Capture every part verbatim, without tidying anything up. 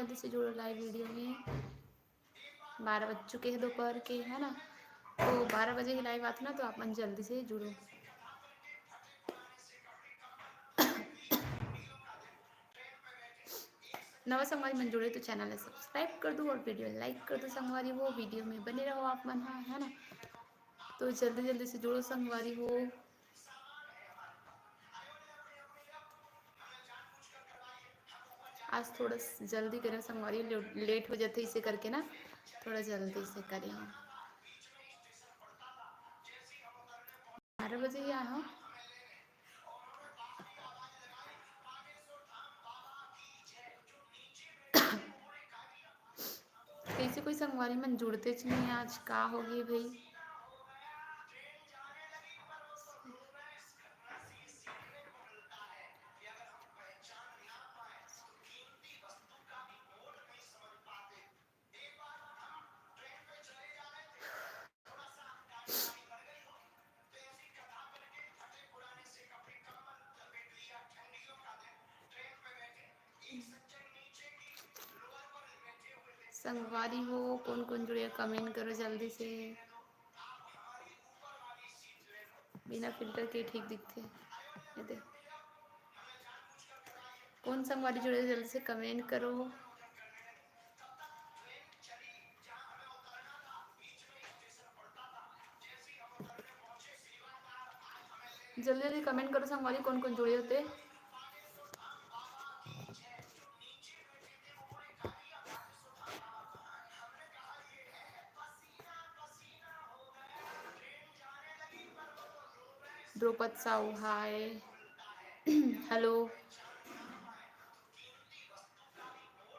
जल्दी से जुड़ो live video में। बारह बज चुके हैं दोपहर के, है ना? तो बारह बजे ही लाइव आथे ना, तो आप मन जल्दी से जुड़ो। नवा संगवारी मन जुड़े तो चैनल ला सब्सक्राइब कर दो और वीडियो लाइक कर दो संगवारी हो। वीडियो में बने रहो आप मन हा, है ना? तो जल्दी जल्दी से जुड़ो संगवारी हो। आज थोड़ा स-, जल्दी करें संगवारी, ले-, लेट हो जाते इसे करके ना, थोड़ा जल्दी से करें। बारह बजे ही आया हूँ। कैसे कोई संगवारी मन जुड़तेच नहीं आज, का होगे भाई? संगवारी हो, कौन कौन जुड़े, कमेंट करो जल्दी से। बिना फिल्टर के ठीक दिखथे। ये दे। कौन संगवारी जुड़े, जल्दी से कमेंट करो। जल्दी जल्दी कमेंट करो संगवारी, कौन कौन जुड़े होते। द्रुपद साहू, हाय। हेलो।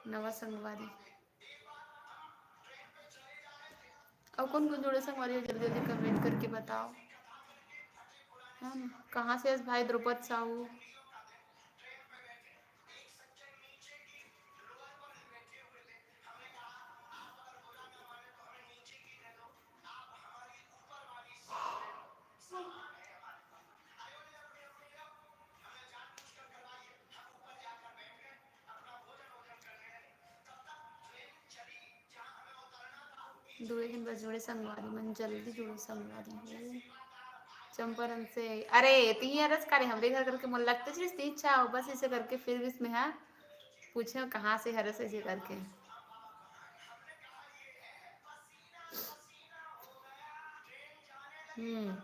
नवा संगवारी। अउ कौन कौन जुड़े संगवारी हो, जल्दी जल्दी कमेंट करके बताओ। हम कहाँ से हस भाई द्रुपद साहू? दुए दिन बस जुड़े संगवारी मन, जल्दी जुड़ो संगवारी हो। चंपारण से, अरे, तिही हरस का रे, हमरे घर करके मोला लगते चीज ती इच्छा हो, बस इसे करके फिर भी इसमें, हाँ, पूछे कहाँ से हरस ऐसे करके। हम्म,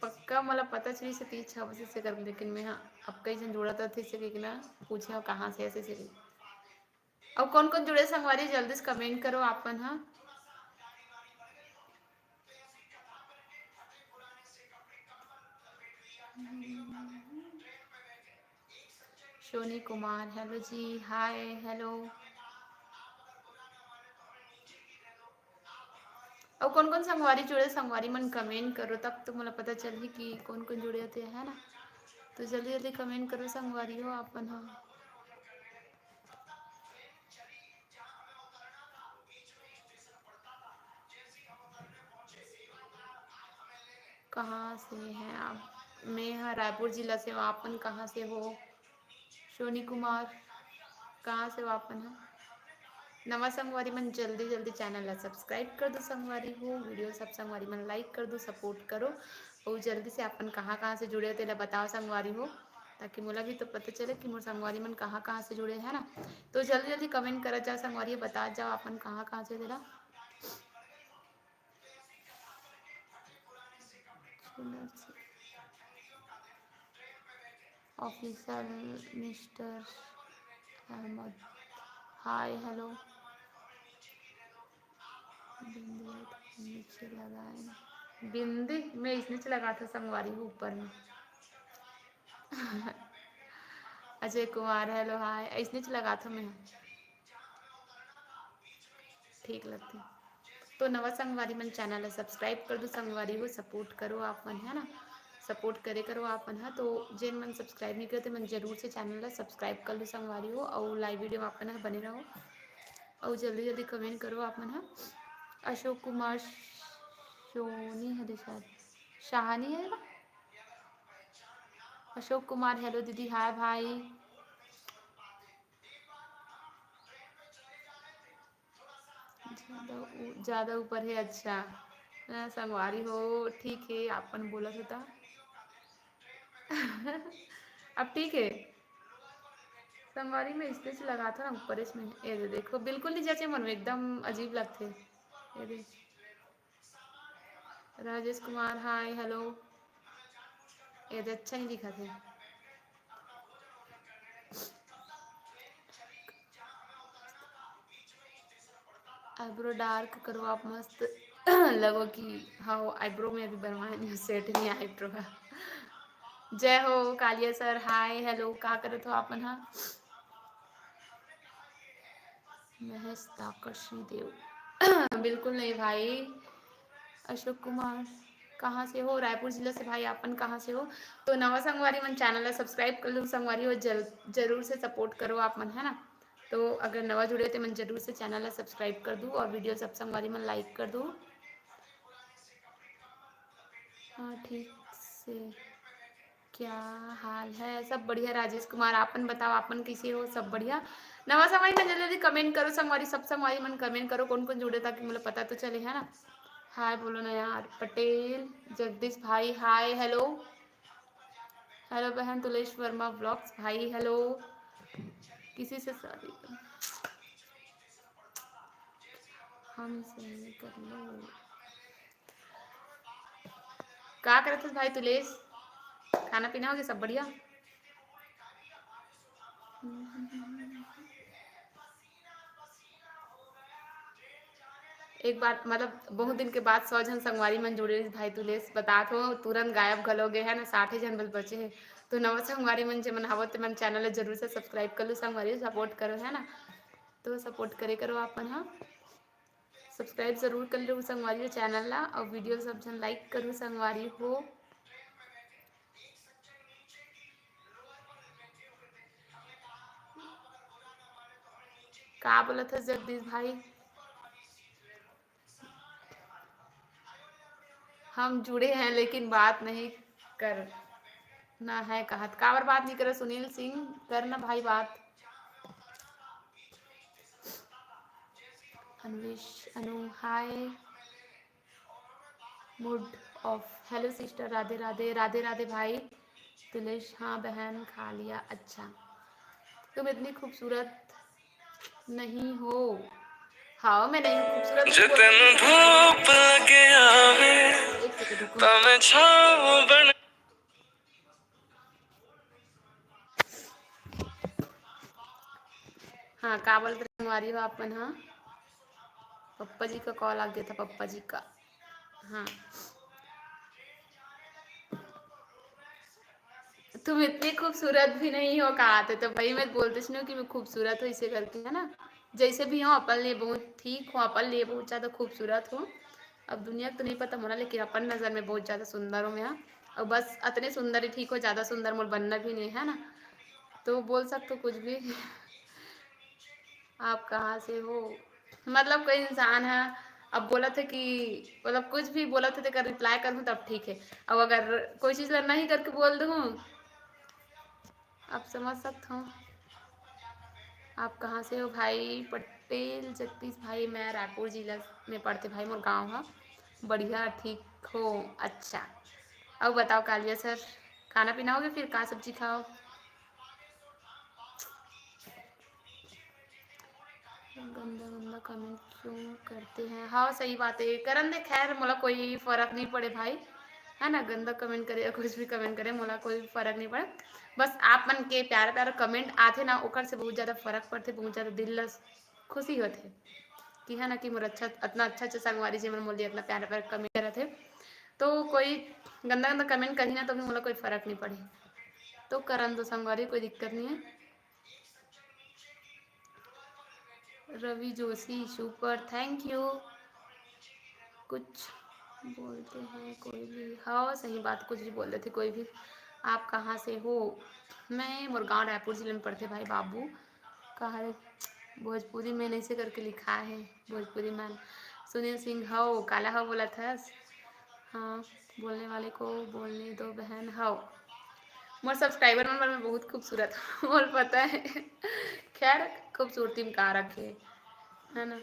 पक्का मोला पता चली से ती इच्छा हो, बस इसे करके, लेकिन मैं, हाँ, अब कई जन जुड़ा तो थे इसे कि ना, पूछे कहाँ से ऐसे से। अउ कौन कौन जुड़े संगवारी, जल्दी से कमेंट करो आप मन हा। सोनी कुमार, हेलो जी, हाय, हेलो। अउ कौन कौन संगवारी जुड़े, संगवारी मन कमेंट करो, तब तो मोला पता चलही कि कौन कौन जुड़े होते, है ना? तो जल्दी जल्दी कमेंट करो संगवारी हो आप मन हा। कहाँ से हैं आप? मैं ह रायपुर जिला से हूँ, आप मन कहाँ से हो? सोनी कुमार, कहाँ से हो आप मन ह? नवा संगवारी मन जल्दी जल्दी चैनल ला सब्सक्राइब कर दो संगवारी हो, वीडियो सब संगवारी मन लाइक कर दो, सपोर्ट करो। अउ जल्दी से आप मन कहाँ कहाँ से जुड़े हो तेला बताओ संगवारी हो, ताकि मोला भी तो पता चले कि मोर संगवारी मन कहाँ कहाँ से जुड़े है ना। तो जल्दी जल्दी कमेंट करत जाओ संगवारी हो, बतात जाओ आप मन कहाँ कहाँ से तेला। ऑफिशियल मिस्टर अहमद, हाय, हेलो। बिंदी नीचे लगाए, बिंदी मैं इसने च लगाथों संगवारी हो ऊपर में। अजय कुमार, हेलो, हाय, इसने च लगाथों मैं। ठीक लगथे। तो नवा संगवारी मन चैनल ला सब्सक्राइब कर दो संगवारी हो, सपोर्ट करो आप मन, है ना, सपोर्ट करे करो आप मन, है। तो जेन मन सब्सक्राइब नहीं करे, ते मन जरूर से चैनल ला सब्सक्राइब कर लो संगवारी हो, अउ लाइव वीडियो में आप मन ह बने रहो, अउ जल्दी जल्दी कमेंट करो आप मन ह। अशोक कुमार सोनी है शायद, शाहानी है ना? अशोक कुमार, हेलो दीदी, हाय भाई। ज्यादा उ-, ज्यादा ऊपर हे, अच्छा। हाँ, संगवारी हो, ठीक हे, आपन बोलत हो ता। अब ठीक हे। संगवारी में इसने से लगाथों ना, ऊपर इसमें, ये दे देखो, बिल्कुल नहीं जचे मन में, एकदम अजीब लगथे। ये दे। राजेश कुमार, हाय, हेलो। ये दे, अच्छा नहीं दिखत हे। Eyebrow dark करो आप, मस्त लगो कि हाँ, eyebrow में अभी बनवाए नहीं, set नहीं eyebrow का। जय हो कालिया सर, हाय, हेलो, का करत हो आप मन हा? महेश ताकशी देव। बिल्कुल नहीं भाई। अशोक कुमार, कहाँ से हो? रायपुर जिला से भाई, आपन कहाँ से हो? तो नवा संगवारी मन, channel ला subscribe कर लू संगवारी हो, जल-, जरूर से support करो आप मन, है ना? तो अगर नवा जुड़े हो तो मन जरूर से channel ला subscribe कर दू और video सब संगवारी मन like कर दू। हाँ, ठीक से। क्या हाल है? सब बढ़िया राजेश कुमार, आपन बताओ, आपन कैसे हो? सब बढ़िया? नवा संगवारी मन जल्दी जल्दी comment करो संगवारी, सब संगवारी मन comment करो, कौन कौन जुड़े, ताकि मोला पता तो चले, है ना? हाय बोलो ना यार। पटेल जगदीश भाई, हाय, हेलो। हेलो बहन तुलेश वर्मा vlogs भाई, हेलो। किसी से शादी कर-, हमसे कर लो। का करत हस भाई तुलेश? खाना पीना हो गया, सब बढ़िया? एक बार, मतलब, बहुत दिन के बाद सौ झन संगवारी मन जुड़े रहिस भाई तुलेश, बतात हो, तुरंत गायब घलो गे है ना, साठे झन बस बचे हे। तो नवा संगवारी मन जेमन हवो, तेमन channel ला जरूर से subscribe कर लो संगवारी, support करो, है ना? तो support करे करो आप मन, हाँ, subscribe जरूर कर लो संगवारी हो channel ला, और video सब झन like करो संगवारी हो। का बोलत हस जगदीश भाई? हम जुड़े हैं लेकिन बात नहीं करना है कहत, काबर बात नहीं करे सुनील सिंह, कर ना भाई बात। अन्वेश अनु, हाय। Mood off। Hello sister, Radhe Radhe. Radhe Radhe भाई तुलेश। हाँ बहन, खा लिया। अच्छा, तुम इतनी खूबसूरत नहीं हो। हाँ, मैं नहीं हूँ खूबसूरत, जे तेन धूप लगे आवे, एक second रुको। ता मैं छाँव बन हाँ, का बोलत रहे संगवारी हो आप मन, हाँ? पप्पा जी का call आ गया था, पप्पा जी का। हाँ। तुम इतनी खूबसूरत भी नहीं हो, कहा थे तो भाई, मैं बोलते सुनो कि मैं खूबसूरत हूँ, इसे करके, है ना? जैसे भी हो, अपन लिए बहुत ठीक हो, अपन लिए बहुत ज़्यादा खूबसूरत हो। अब दुनिया को तो नहीं पता मोला, लेकिन अपन नज़र में बहुत ज़्यादा सुंदर हो मैं, हाँ। और बस अतने सुंदर ही ठीक हो, ज़्यादा सुंदर मोर बनना भी नहीं है ना, तो बोल सकते हो कुछ भी। आप कहाँ से हो? मतलब कोई इंसान है, अब बोलत है कि, मतलब कुछ भी बोलत है, तेकर reply करूँ तब ठीक है। अब अगर कोई चीज़ ला नहीं करके बोल दूँ, आप समझ सकते हो। आप कहाँ से हो भाई? पटेल जगदीश भाई, मैं रायपुर जिला में पड़ते भाई, मोर गाँव है। बढ़िया, ठीक हो? अच्छा, अब बताओ कालिया सर, खाना पीना हो गया? फिर का सब्जी खाओ? गंदा गंदा comment क्यों करते हैं? हाँ, सही बात है, करन दे। खैर, मोला कोई फर्क नहीं पड़े भाई, है ना? गंदा comment करे या कुछ भी comment करे, मोला कोई फर्क नहीं पड़े। बस आप मन के प्यारा प्यारा comment आथे ना, ओकर से बहुत ज़्यादा फर्क पड़थे, बहुत ज़्यादा दिल ला खुशी होथे कि, है ना, कि मोर अच्छा, इतना अच्छा अच्छा संगवारी जी मन मोर लिए इतना प्यारा प्यारा comment करत हे। तो कोई गंदा गंदा comment करही ना, तो भी मोला कोई फर्क नहीं पड़े, तो करन दो संगवारी, कोई दिक्कत नहीं है। रवि जोशी, super, thank you। कुछ बोलते हैं कोई भी, हाँ, सही बात, कुछ भी बोल देथे कोई भी। आप कहाँ से हो? मैं मुरगांव, रायपुर जिले में पड़थे भाई बाबू। कहा रे, भोजपुरी में नहीं से करके लिखा है, भोजपुरी में। सुनील सिंह, हव, काला हव बोलत हस? हाँ, बोलने वाले को बोलने दो बहन, हव। मोर subscriber मन बर मैं बहुत खूबसूरत हूँ, मोर पता है। खैर, खूबसूरती में का रखे, है ना?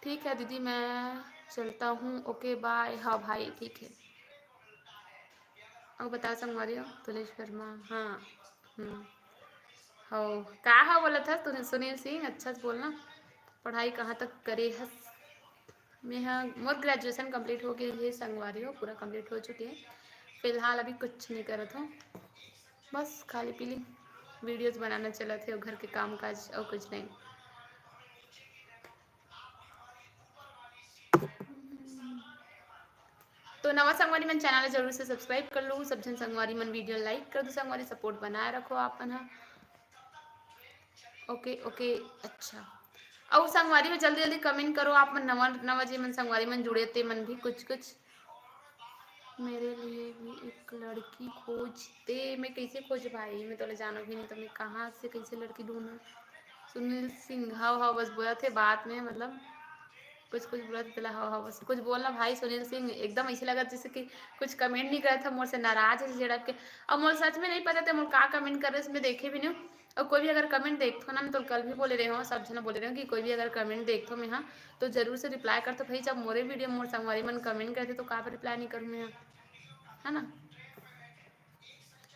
ठीक है दीदी, मैं चलता हूँ, ओके बाय। हाँ भाई, ठीक है। अउ बता संगवारी हो, तुलेश वर्मा, हाँ। हम्म। हो, का हा बोलत हस तूने, सुनील सिंह? अच्छा से बोलना। पढ़ाई कहाँ तक करे हस? मैं हा, मोर ग्रेजुएशन कंप्लीट हो गई है संगवारी हो, पूरा कंप्लीट हो चुकी है। फिलहाल अभी कुछ नहीं करत हूँ, बस खाली पीली वीडियोस बनाना चलत है, घर के काम काज और कुछ नहीं। तो नवा संगवारी मन, चैनल ला जरूर से सब्सक्राइब कर लो। सब झन संगवारी मन वीडियो लाइक कर दो संगवारी, सपोर्ट बनाए रखो आप मन हा। ओके, ओके, अच्छा। अउ संगवारी हो, जल्दी जल्दी कमेंट करो आप मन, नवा नवा जे मन संगवारी मन जुड़े ते मन भी कुछ कुछ। मेरे लिए भी एक लड़की खोज दे। मैं कैसे खोज भाई, मैं तोला जानो भी नहीं, तो मैं कहाँ से कैसे लड़की ढूंढूं? सुनील सिंह, हाव हाव बस बोलत हे बात में, मतलब कुछ कुछ बोलत हे तेला, हाव हाव बस कुछ बोलना भाई। सुनील सिंह एकदम ऐसे लगत जैसे कि कुछ कमेंट नहीं करत हे, मोर से नाराज है झड़प के। अब मोर सच में नहीं पता ते मोर का कमेंट कर रहे, मैं देखे भी नहीं हूँ। और कोई भी अगर कमेंट देखथो ना, मैं तो कल भी बोले रहे हूँ, सब झन बोले रहे हूँ कि कोई भी अगर कमेंट देखथो मैं हा, तो जरूर से रिप्लाई करथो भाई। जब मोरे वीडियो मोर संगवारी मन कमेंट करथे तो का रिप्लाई नहीं करूँ मैं हा, है ना?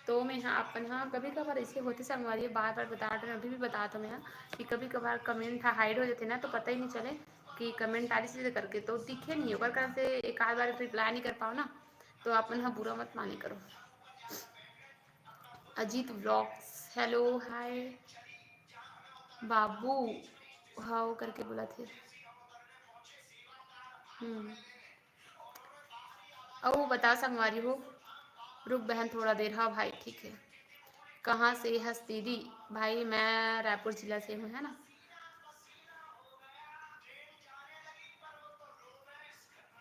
तो मैं हा अपन हा कभी कभार ऐसे होते संगवारी, बार बार बता रहे, अभी भी बता दो मैं हा कि कभी कभार कमेंट हा हाइड हो जाते ना, तो पता ही नहीं चले कि कमेंट आ रही से करके, तो दिखे नहीं, ओकर कारण से एक आध बार रिप्लाई नहीं कर पाओ ना, तो अपन हा बुरा मत माने करो। अजीत व्लॉग्स, हेलो, हाय। बाबू, हाव करके बोलत हे। हम्म। अउ बता संगवारी हो, रुक बहन थोड़ा देर। हाँ भाई, ठीक है। कहाँ से हस दीदी? भाई, मैं रायपुर जिला से हूँ, है ना।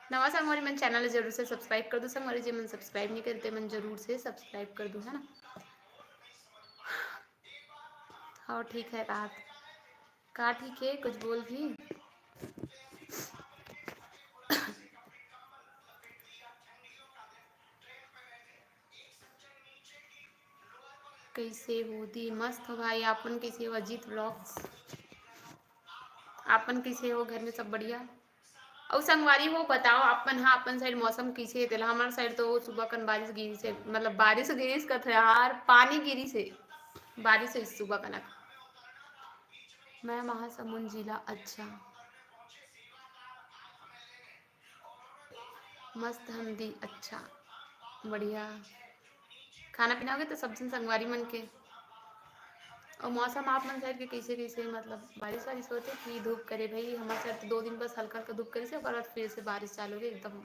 नवा संगवारी मन, चैनल ला जरूर से सब्सक्राइब कर दो संगवारी जी मन, सब्सक्राइब नहीं करते मन, जरूर से सब्सक्राइब कर दो, है ना। हाँ, ठीक है बात। का ठीक है, कुछ बोल भी। कैसे हो दी? मस्त हो भाई, आपन कैसे हो? अजीत व्लॉग्स, आपन कैसे हो? घर में सब बढ़िया? अउ संगवारी हो, बताओ आपन, हाँ, अपन साइड मौसम कैसे है? तेला हमर साइड तो सुबह कन बारिश गिरी से, मतलब बारिश गिरी से कथे यार, पानी गिरी से, बारिश है सुबह कनक। मैं महासमुंद जिला। अच्छा, मस्त हम दी। अच्छा, बढ़िया। खाना पीना हो गया तो सब झन संगवारी मन के। और मौसम आप मन साइड के कैसे, कैसे, मतलब बारिश वारिश होते कि धूप करे? भाई, हमारे साइड तो दो दिन बस हल्का हल्का धूप करे से, ओकर बाद फिर से बारिश चालू हो गई एकदम।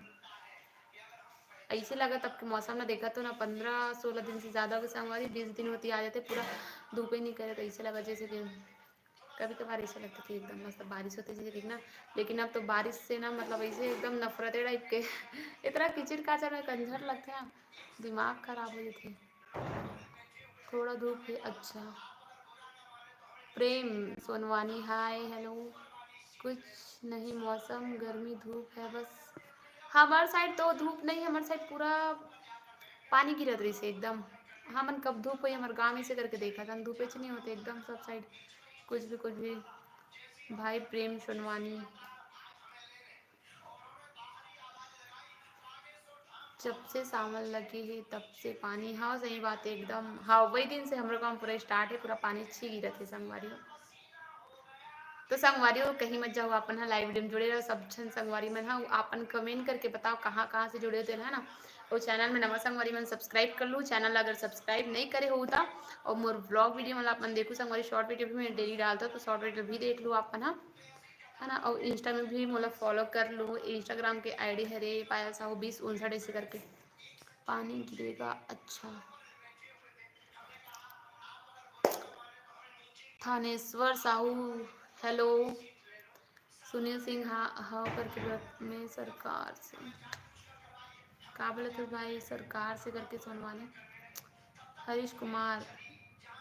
ऐसे लगा तब के मौसम ना, देखा तो ना, पंद्रह सोलह दिन से ज्यादा हो गए संगवारी, बीस दिन होती आ जाते, पूरा धूप ही नहीं करे, तो ऐसे लगा जैसे कि कभी कभार ऐसा लगता कि एकदम मस्त बारिश होती जैसे कि ना, लेकिन अब तो बारिश से ना, मतलब ऐसे एकदम नफरत टाइप के। इतना किचिर काचर में कंझर लगते हैं, दिमाग खराब हो जाते हैं। थोड़ा धूप है। अच्छा, प्रेम सोनवानी, हाय, हेलो। कुछ नहीं, मौसम गर्मी धूप है बस। हमार साइड तो धूप नहीं, हमार साइड पूरा पानी गिरत रही से एकदम। हमन कब धूप होई, हमार गाँव ऐसे करके देखा था, धूपे च नहीं होते एकदम सब साइड, कुछ भी, कुछ भी। भाई प्रेम सोनवानी, जब से सावन लगे हे तब से पानी। हाँ, सही बात है एकदम। हाँ, वही दिन से हमरो गाँव पूरा स्टार्ट है, पूरा पानी अच्छी गिरत है संगवारी हो। तो संगवारी हो, कहीं मत जाओ, अपन हा लाइव वीडियो में जुड़े रहो। सब झन संगवारी मन हा अपन कमेंट करके बताओ कहाँ कहाँ से जुड़े हो तेन, है ना। और चैनल में नवा संगवारी मन सब्सक्राइब कर लो, चैनल अगर सब्सक्राइब नहीं करे हो तो। और मोर व्लॉग वीडियो मतलब अपन देखो संगवारी, शॉर्ट वीडियो भी मैं डेली डालता हूँ, तो शॉर्ट वीडियो भी देख लो अपन हा, है ना। और इंस्टा में भी मोला फॉलो कर लो, इंस्टाग्राम के आईडी हरे पायल साहू बीस उनसठ ऐसे करके। पानी गिरेगा। अच्छा, थानेश्वर साहू, हेलो। सुनील सिंह, हाँ, हाँ करके बोलत, मैं सरकार से। का बोलत हो भाई, सरकार से करके सुनवाने। हरीश कुमार,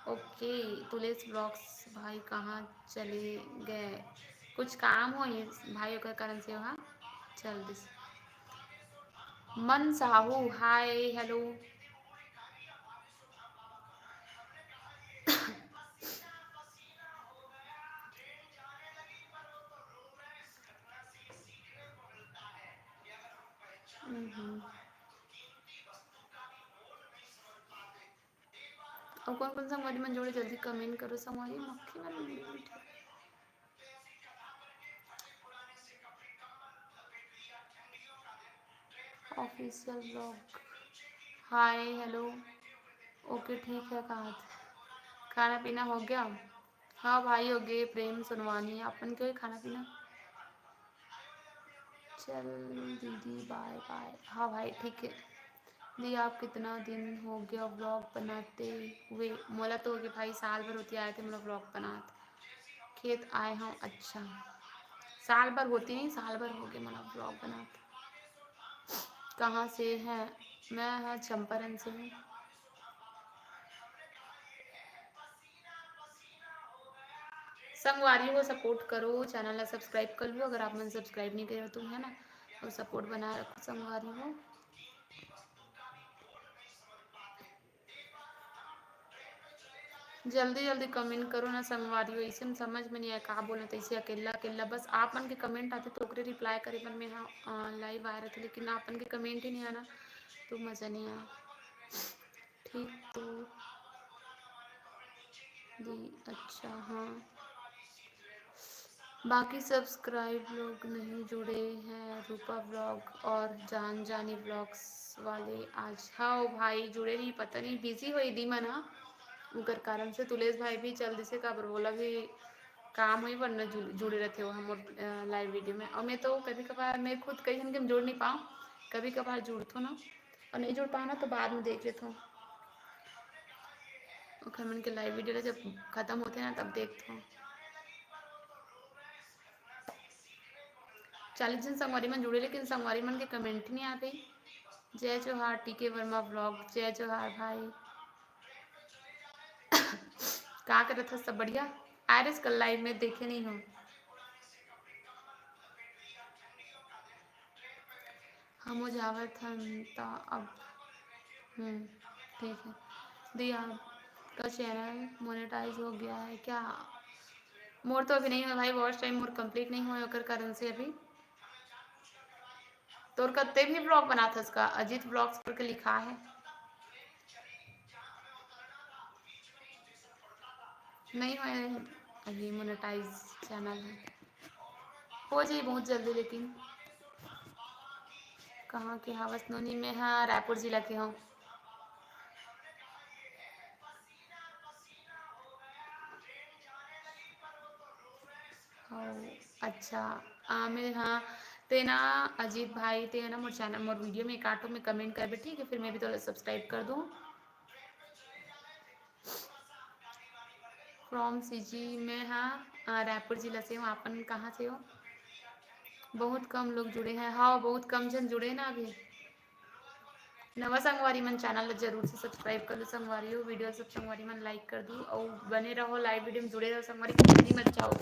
ओके। तुलेश व्लॉग्स, भाई कहाँ चले गए? कुछ काम हो ये भाई, ओकर कारण से वहाँ चल दिस। मन साहू, हाय, हेलो। अउ कोन कोन संगवारी मन जुड़े, जल्दी comment करो संगवारी। मक्खी मन official vlog। Hi, hello। OK, ठीक है। कहाँ खाना पीना हो गया? हाँ भाई, हो गए। प्रेम सोनवानी, अपन के खाना पीना? चल दीदी, bye bye। हाँ भाई, ठीक है। दी, आप कितना दिन हो गया vlog बनाते हुए? मोला तो हो गए भाई, साल भर होती आए थे मोला vlog बनात। खेत आए हूँ। अच्छा, साल भर होती नहीं, साल भर हो गए मोला vlog बनात। कहाँ से है? मैं है चंपारण से हूँ। संगवारी हो, support करो, channel ला subscribe कर लो अगर आप मन subscribe नहीं करे हो तो, है ना, और support बनाए रखो संगवारी हो। जल्दी जल्दी comment करो ना संगवारी हो, ऐसे में समझ में नहीं आए का बोलना, तो ऐसे अकेला अकेला बस आप मन के comment आते तो ओकरे reply करे बर मैं यहाँ live आए रहते, लेकिन आप मन के comment ही नहीं आना तो मज़ा नहीं आया। ठीक तो दी, अच्छा, हाँ। बाकी subscribe लोग नहीं जुड़े हैं, रूपा vlog और जान जानी vlogs वाले आज। हाँ ओ भाई, जुड़े नहीं, पता नहीं, busy होई दी मन ह, उकर कारण से। तुलेश भाई भी चल दिसे, काबर बोला भी काम होई, वरना जुड़-, जुड़े रहते हो हमर, अ, live video में। और मैं तो कभी कभार, मैं खुद कई झन के जुड़ नहीं पाऊँ, कभी कभार जुड़थो ना, और नहीं जुड़ पाऊँ ना तो बाद में देख लेथो। ओखर मन के live video ला जब खत्म होथे ना, तब देखथो। चालीस झन संगवारी मन जुड़े, लेकिन संगवारी मन के comment नहीं आते। जय जोहार टीके वर्मा vlog, जय जोहार भाई। का करत हस, सब बढ़िया? आए रेस कल live में, देखे नहीं हो। हमो जावत हन त अब, हम्म, ठीक है। दी, आपका channel monetize हो गया है क्या? मोर तो अभी नहीं हुआ भाई, watch time मोर complete नहीं हुआ है, ओकर कारण से अभी। तोर कत्ते भी vlog बनात हस का? अजीत vlogs करके लिखा है। नहीं हुआ है अभी, monetize channel है, हो जाई बहुत जल्दी। लेकिन कहाँ के हावस नोनी? मैं हाँ रायपुर जिला के हूँ। हाँ, अच्छा, आ, मैं, हाँ, ते ना अजीत भाई, ते ना मोर channel, मोर video में एक आठो में comment करबे, ठीक है, फिर मैं भी तोला subscribe कर दूँ। From सीजी, मैं हाँ, आ, रायपुर जिला से हूँ। आपन कहाँ से हो? बहुत कम लोग जुड़े हैं। हाँ, बहुत कम जन जुड़े ना अभी। नवा संगवारी मन channel ला जरूर से subscribe कर लो संगवारी हो। Video सब संगवारी मन like कर दू और बने रहो live video में, जुड़े रहो संगवारी, कहीं मत जाओ।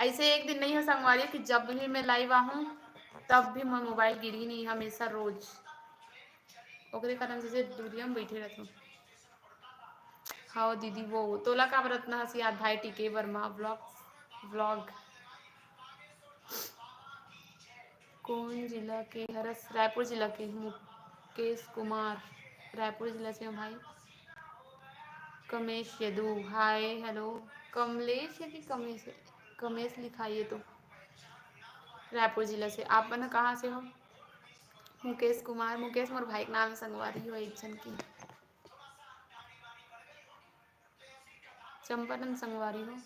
ऐसे एक दिन नहीं हो संगवारी कि जब भी मैं live आहूँ तब भी मोर mobile गिरी नहीं, हमेशा रोज। ओकरे कारण जैसे दूरिया में बैठे रहथों। हाँ दीदी, वो तोला काबर अतना हंसी आत भाई? टीके वर्मा vlog, vlog। कौन जिला के हरस? रायपुर जिला के मुकेश कुमार, रायपुर जिला से हूँ भाई। कमेश यदु, hi, hello। कमलेश है कि कमेश है? कमेश लिखाइए तो। रायपुर जिला से। आप मन कहाँ से हो? मुकेश कुमार, मुकेश मोर भाई के नाम है, संगवारी हो एक जन की। चंपारण संगवारी हो।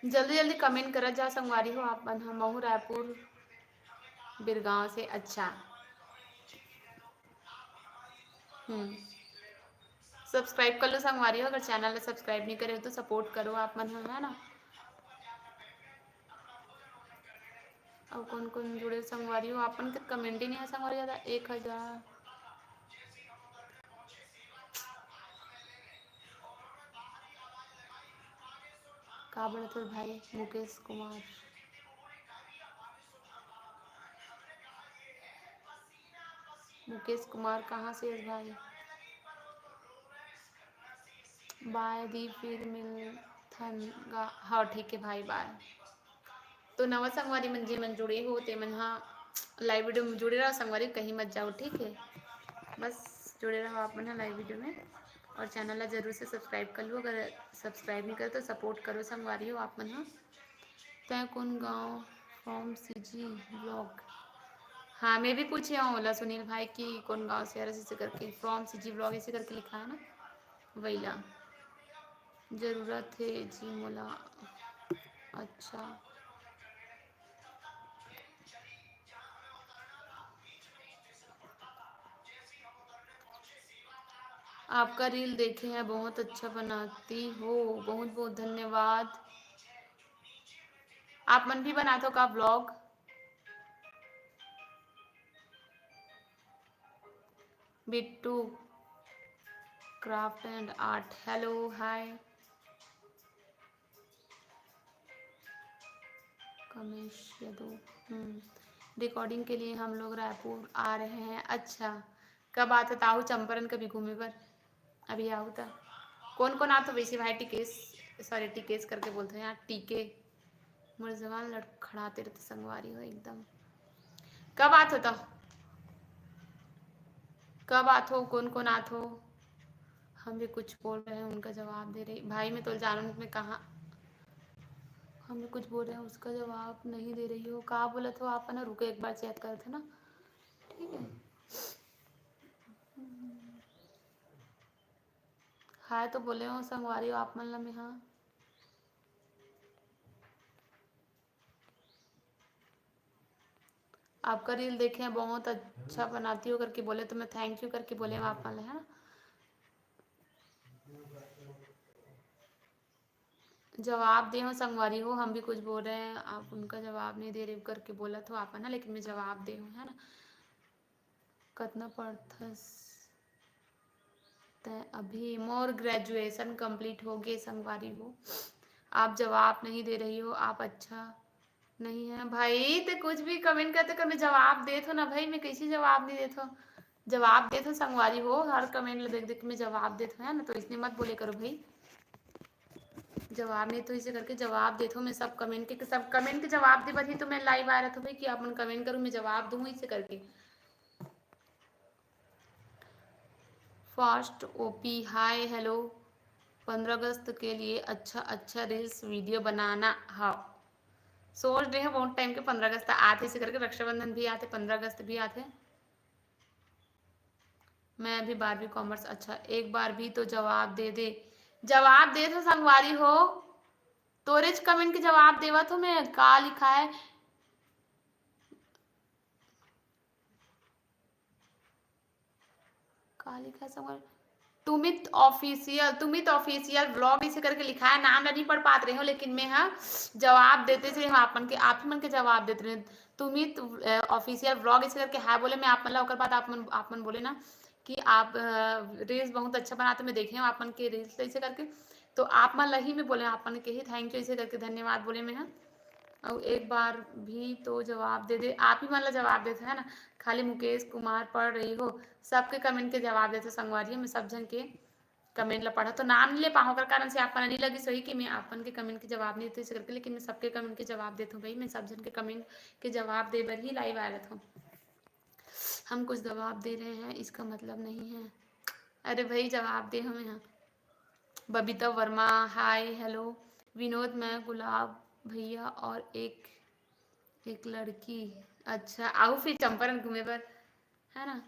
जल्दी जल्दी comment करा जा संगवारी हो आप मन ह। महू रायपुर बिरगांव से। अच्छा, हम्म, subscribe कर लो संगवारी हो, अगर channel ला subscribe नहीं करे हो तो support करो आप मन ह, है ना। अउ कौन कौन जुड़े संगवारी हो? आपन के comment ही नहीं है संगवारी, ज्यादा एक हजार। का बोलत हो भाई? मुकेश कुमार, मुकेश कुमार कहाँ से है भाई? बाय दी, फिर मिलथन गा। हाँ, ठीक है भाई, बाय। तो नवा संगवारी मन, जे मन जुड़े हो, ते मन हा live video में जुड़े रहो संगवारी, कहीं मत जाओ, ठीक है? बस जुड़े रहो आप मन ह लाइव वीडियो में, और चैनल ला जरूर से सब्सक्राइब कर लो। अगर सब्सक्राइब नहीं करे तो सपोर्ट करो संगवारी हो आप मन ह। तय कौन गाँव? From CG blog. हाँ, मैं भी पूछे हूँ ओला सुनील भाई कि कौन गाँव से हरस, ऐसे करके फ्रॉम सीजी ब्लॉग ऐसे करके लिखा है ना, वही ला। जरूरत है जी मोला। अच्छा, आपका रील देखे हैं, बहुत अच्छा बनाती हो, बहुत बहुत धन्यवाद। आप मन भी बनाते हो का blog? Bittu craft and art, hello, hi. कमेश Yadu, hmm, recording के लिए हम लोग रायपुर आ रहे हैं। अच्छा, कब आते ताहू चंपारण कभी घूमे बर? अभी आऊ त। कौन कौन आथो वैसे भाई? टिकेश, सॉरी, टिकेश करके बोलते हैं यार, टीके। मोर जवान लड़खड़ाते रहते संगवारी हो एकदम। कब आथो त? कब आथो? कौन कौन आथो? हम भी कुछ बोल रहे हैं, उनका जवाब दे रही। भाई, मैं तो जानूँ मैं कहाँ, हम भी कुछ बोल रहे हैं, उसका जवाब नहीं दे रही हो। का बोलत हो आप ना? रुको, एक बार चेक करते ना, ठीक है। हाय तो बोले हो संगवारी हो आप मन ला मैं, हाँ। आपका रील देखे हैं, बहुत अच्छा बनाती हो करके बोले, तो मैं थैंक यू करके बोले हूँ आप मन ला, है ना। जवाब दे हो संगवारी हो, हम भी कुछ बोल रहे हैं, आप उनका जवाब नहीं दे रहे करके बोलत हो आप, है ना, लेकिन मैं जवाब दे हूँ, है ना। कतना पढ़थस तैं? अभी मोर ग्रेजुएशन कंप्लीट हो गे संगवारी हो, आप जवाब नहीं दे रही हो, आप अच्छा नहीं है भाई। ते कुछ भी कमेंट करते कर, मैं जवाब देत हो ना भाई, मैं कैसे जवाब नहीं देत हो? जवाब देत हो संगवारी हो, हर कमेंट ला देख देख के मैं जवाब देत हो, है ना, तो इसने मत बोले करो भाई। जवाब नहीं तो इसे करके जवाब देत हो, मैं सब कमेंट के, सब कमेंट के जवाब दे बर ही तो मैं लाइव आ रहा था भाई, कि आप मन कमेंट करूँ, मैं जवाब दूँ इसे करके। फास्ट ओपी, हाय, हेलो। पंद्रह अगस्त के लिए अच्छा अच्छा रील्स वीडियो बनाना। हाँ, सोच रहे हैं बहुत टाइम के, पंद्रह अगस्त आते इसे करके, रक्षाबंधन भी आते, पंद्रह अगस्त भी आते। मैं अभी बारहवीं कॉमर्स। अच्छा, एक बार भी तो जवाब दे दे। जवाब दे तो संगवारी हो, तोरेच कमेंट के जवाब देवत हो मैं। का लिखा है? का लिखा है संगवारी? तुमित ऑफिशियल, तुमित ऑफिशियल व्लॉग इसे करके लिखा है, नाम ला नहीं पढ़ पात रहे हो, लेकिन मैं, हाँ, जवाब देते से हम आप मन के, आप ही मन के जवाब देते रहे। तुमित ऑफिशियल व्लॉग इसे करके हाय बोले, मैं आप मन ला, ओकर बाद आप मन, आप मन बोले ना कि आप रील्स बहुत अच्छा बनाते, मैं देखे हूँ आप मन के रील्स इसे करके, तो आप मन ला ही मैं बोले, आप मन के ही थैंक यू इसे करके धन्यवाद बोले मैं, हाँ। और एक बार भी तो जवाब दे दे, आप ही मन ला जवाब देते है ना, खाली मुकेश कुमार पढ़ रही हो, सबके कमेंट के जवाब देते संगवारी, मैं सब झन के कमेंट ला पढ़ा तो नाम नहीं ले पाऊँ, ओकर कारण से आप मन नहीं लगी सही कि मैं आप मन के कमेंट के जवाब नहीं देते इसे करके, लेकिन मैं सबके कमेंट के जवाब देता हूँ भाई, मैं सब झन के कमेंट के जवाब दे बर ही लाइव आ रहता हूँ। हम कुछ जवाब दे रहे हैं, इसका मतलब नहीं है। अरे भाई, जवाब दे हमें, हाँ। बबीता वर्मा, हाय, हेलो। विनोद, मैं, गुलाब भैया और एक, एक लड़की। अच्छा, आओ फिर चंपारण घूमे बर, है ना।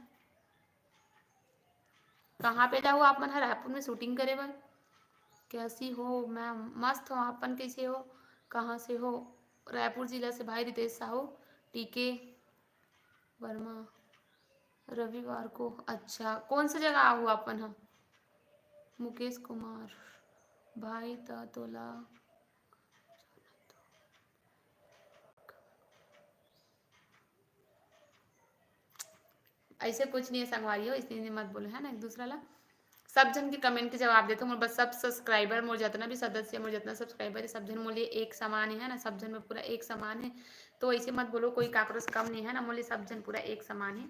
कहाँ पे जाओ आप मन ह रायपुर में शूटिंग करे बर? कैसी हो मैम? मस्त हो, आप मन कैसे हो? कहाँ से हो? रायपुर जिला से भाई रितेश साहू, टीके वर्मा, रविवार को। अच्छा, कौन सा जगह आहू आप मन ह? मुकेश कुमार, भाई त तोला ऐसे कुछ नहीं है संगवारी हो, इसने मत बोलो, है ना, एक दूसरा ला। सब झन के कमेंट के जवाब देथो। मोर बस सब सब्सक्राइबर, मोर जितना भी सदस्य, मोर जितना सब्सक्राइबर है, सब झन मोर लिए एक समान है, है ना, सब झन में पूरा एक समान है। तो ऐसे मत बोलो, कोई काकरो से कम नहीं है ना, मोर लिए सब झन पूरा एक समान है।